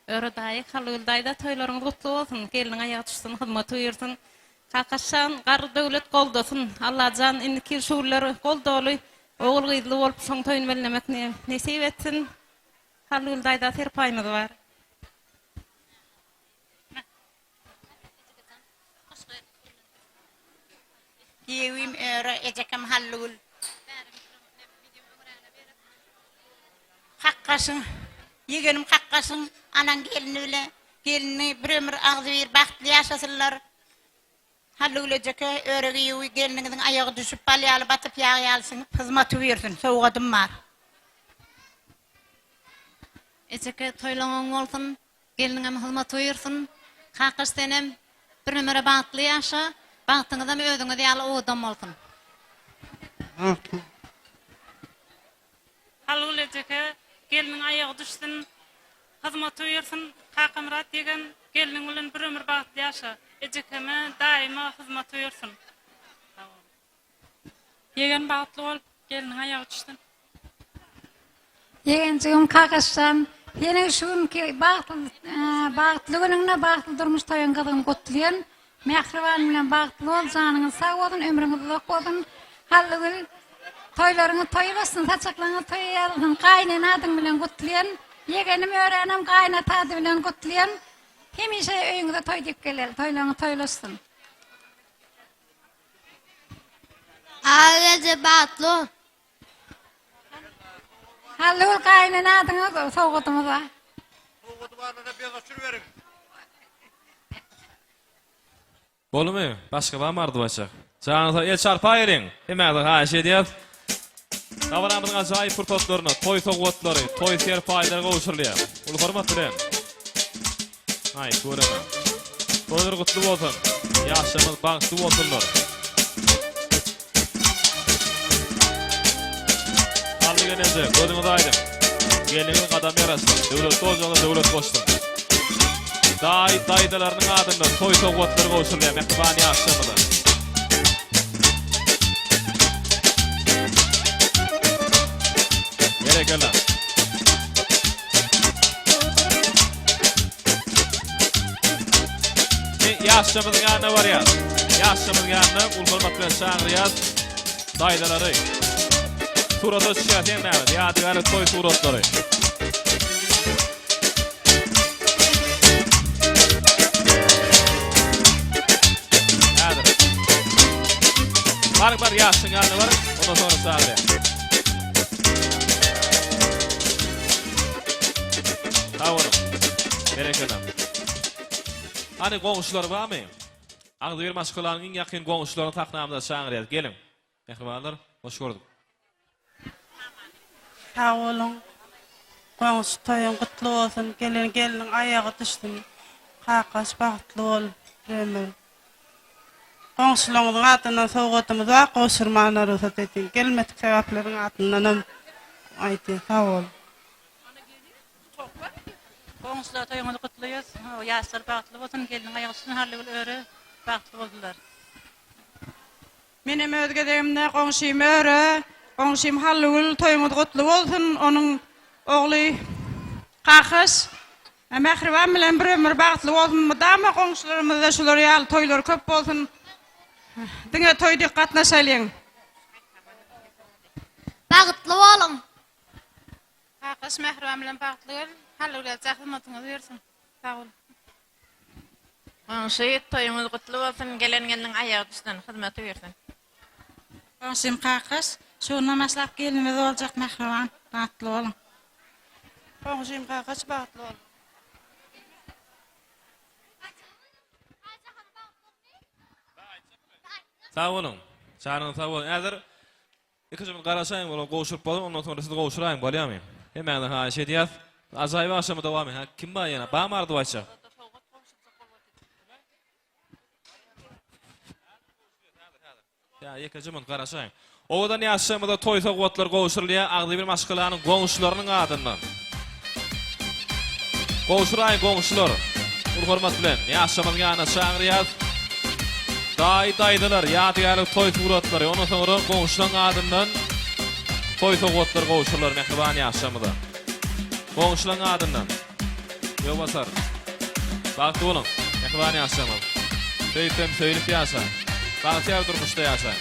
Öre daýy, Hallygül daýza toýlaryňyz gutly bolsun. Gelniň aýagy düşsün, hyzmaty buýursyn. Kakaşjan garry döwlet goldasyn. Allajan indiki ýyl şu günler gol doly Ogul gyzly bolup şoň toýuny bellemek nesip etsin. Hallygül daýza serpaýymyz bar. Giýewim Öre, ejekem Hallygül. Kakgaşyň, ýegenim kakgaşyň anaň gelni bile gelni bir ömür agzybir bagtly ýaşasynlar. Hallygül ejeke, öre giýewi gelniňiziň aýagy düşüp bal ýaly batyp ýag ýaly siňip hyzmaty buýursyn, sowgadym bar. Ejeke toýlaň oň bolsun, gelniňem hyzmaty buýursyn. Kakaş senem bir ömüre bagtly ýaşa, bagtyňyzam özüňiz ýaly owadan bolsun. Hallygül ejeke, gelniň aýagy düşsün, hyzmaty buýursyn, Kakamyrat ýegen, gelniň bilen bir ömür bagtly ýaşa, ejekeme, daýyma hyzmaty buýursyn. Sag bol. Ýegen bagtly bol, gelniň aýagy düşsün. Ýegenjigim Kakaşjan, seniň şu günki bagtly bagtly günüňde bagtly durmuş toýuň gyzgyn gutlaýan. Mähriban bilen bagtly bol, janyňyz sag bolsun, ömrüňiz uzak bolsun. Hallygül, toýlaryňyz toý bolsun, saçaklaryňyz toýa ýazylsyn. Gaýynene adyň bilen gutlaýan. Ýegenim Öränem gaýynata ady bilen gutlaýan. Hemişe öýüňize toý diýip geleli, toýlaryňyz toýlaşsyn. Aga eje bagtly bol. Hallygül gaýynene adyňa sowgadymyz bar. Sowgady barlara bez oçuryberiň. Boldumy? Başga barmy arzuw aýtjak? Janyňyz sag, el çarpaýeliň! Hemmäňizden haýyş edýäs. Dabaramyzyň ajaýyp pursatlarynda toý sowgatlary, toý serpaýlary gowşurylýar. Uly hormat bilen. Aý, tüweleme. Toýlar gutly bolsun! Ýaşlarymyz bagtly bolsunlar! Hally gelneje, gözüňiz aýdyň. Gelniňiz gadamy ýaraşsyn, döwletli ojagyňyza döwlet goşsun. Daýy, daýzalarynyň adyndan toý sowgatlary gowşurylýar mähriban ýaşlarymyza. Berekella. Ýaşlarymyzyň ýanyna barýar. Ýaşlarymyzyň ýanyna uly hormat bilen çagyrýas daýzalary. Surata düşýäs hemmämiz, ýadygärlik toý suratlary. Häzir. Baryň bar ýaşyň ýanyna baryň, ondan soňra çagyrýan. Sag boluň. Berekella. Hany goňşular barmy? Agzybir maşgalanyň iň ýakyn goňşularyny sahnamyza çagyrýas. Geliň. Mähribanlar, hoş gördük. Sag boluň. Goňşy toýuň gutly bolsun. Gelen gelniň aýagy düşsün. Kakaş bagtly bol bir ömür. Goňşularyňyzyň adyndan sowgadymyz bar, gowşurmana rugsat ediň. Gelmedik sebäpleriň adyndanam aýdýan. Sag boluň. Goňşular toýuňyzy gutlaýas. Ýaşlar bagtly bolsun, gelniň aýagy düşsün Hallygül öre bagtly bolsunlar. Menem öz gezegimde goňşym Öre, goňşym Hallygül toýuňyz gutly bolsun, onuň ogly Kakyş, Mähriban bilen bir ömür bagtly bolsun, mydama goňşularymyzda şular ýaly toýlar köp bolsun, diňe toý dek gatnaşalyň. Bagtly boluň. Kakyş Mähriban bilen bagtly gel, Hallygül eje hyzmatyňyz bersin. Sag boluň. Goňşy, toýuňyz gutly bolsun, gelen gelniň aýagy düşsün, hyzmaty bersin. Goňşym Kakaş, şu günden başlap gelinimiz boljak mähriban, bagtly boluň. Goňşym Kakaş bagtly bol. Sag boluň. Janyňyz sag bolsun. Häzir Ikijimiz garaşaýyň olar gowşuryp bolar ondan soňra siz gowşuraýyň bolýamy? Hemmäňizden haýyş edýäs. Ajaýyp agşamy dowam hä kim bar ýene barmy arzuw aýtjak? Ýa ýekeje munt garaşaýyň. Owadan ýaşlarymyza toý sowgatlary gowşurylýar agzybir maşgalanyň goňşularynyň adyndan. Gowşuraýyň goňşular. Uly hormat bilen ýaşlarymyzyň ýanyna çagyrýas. Daýy daýzalar ýadygärlik toý suratlary ondan soňra goňşulaň adyndan toý sowgatlary gowşurylar mähriban ýaşlarymyza. Goňşulaň adyndan. Ýowbasar. Bagtly boluň mähriban ýaşlarymyz. Söýüp hem söýülip ýaşaň. Bagtyýar durmuşda ýaşaň.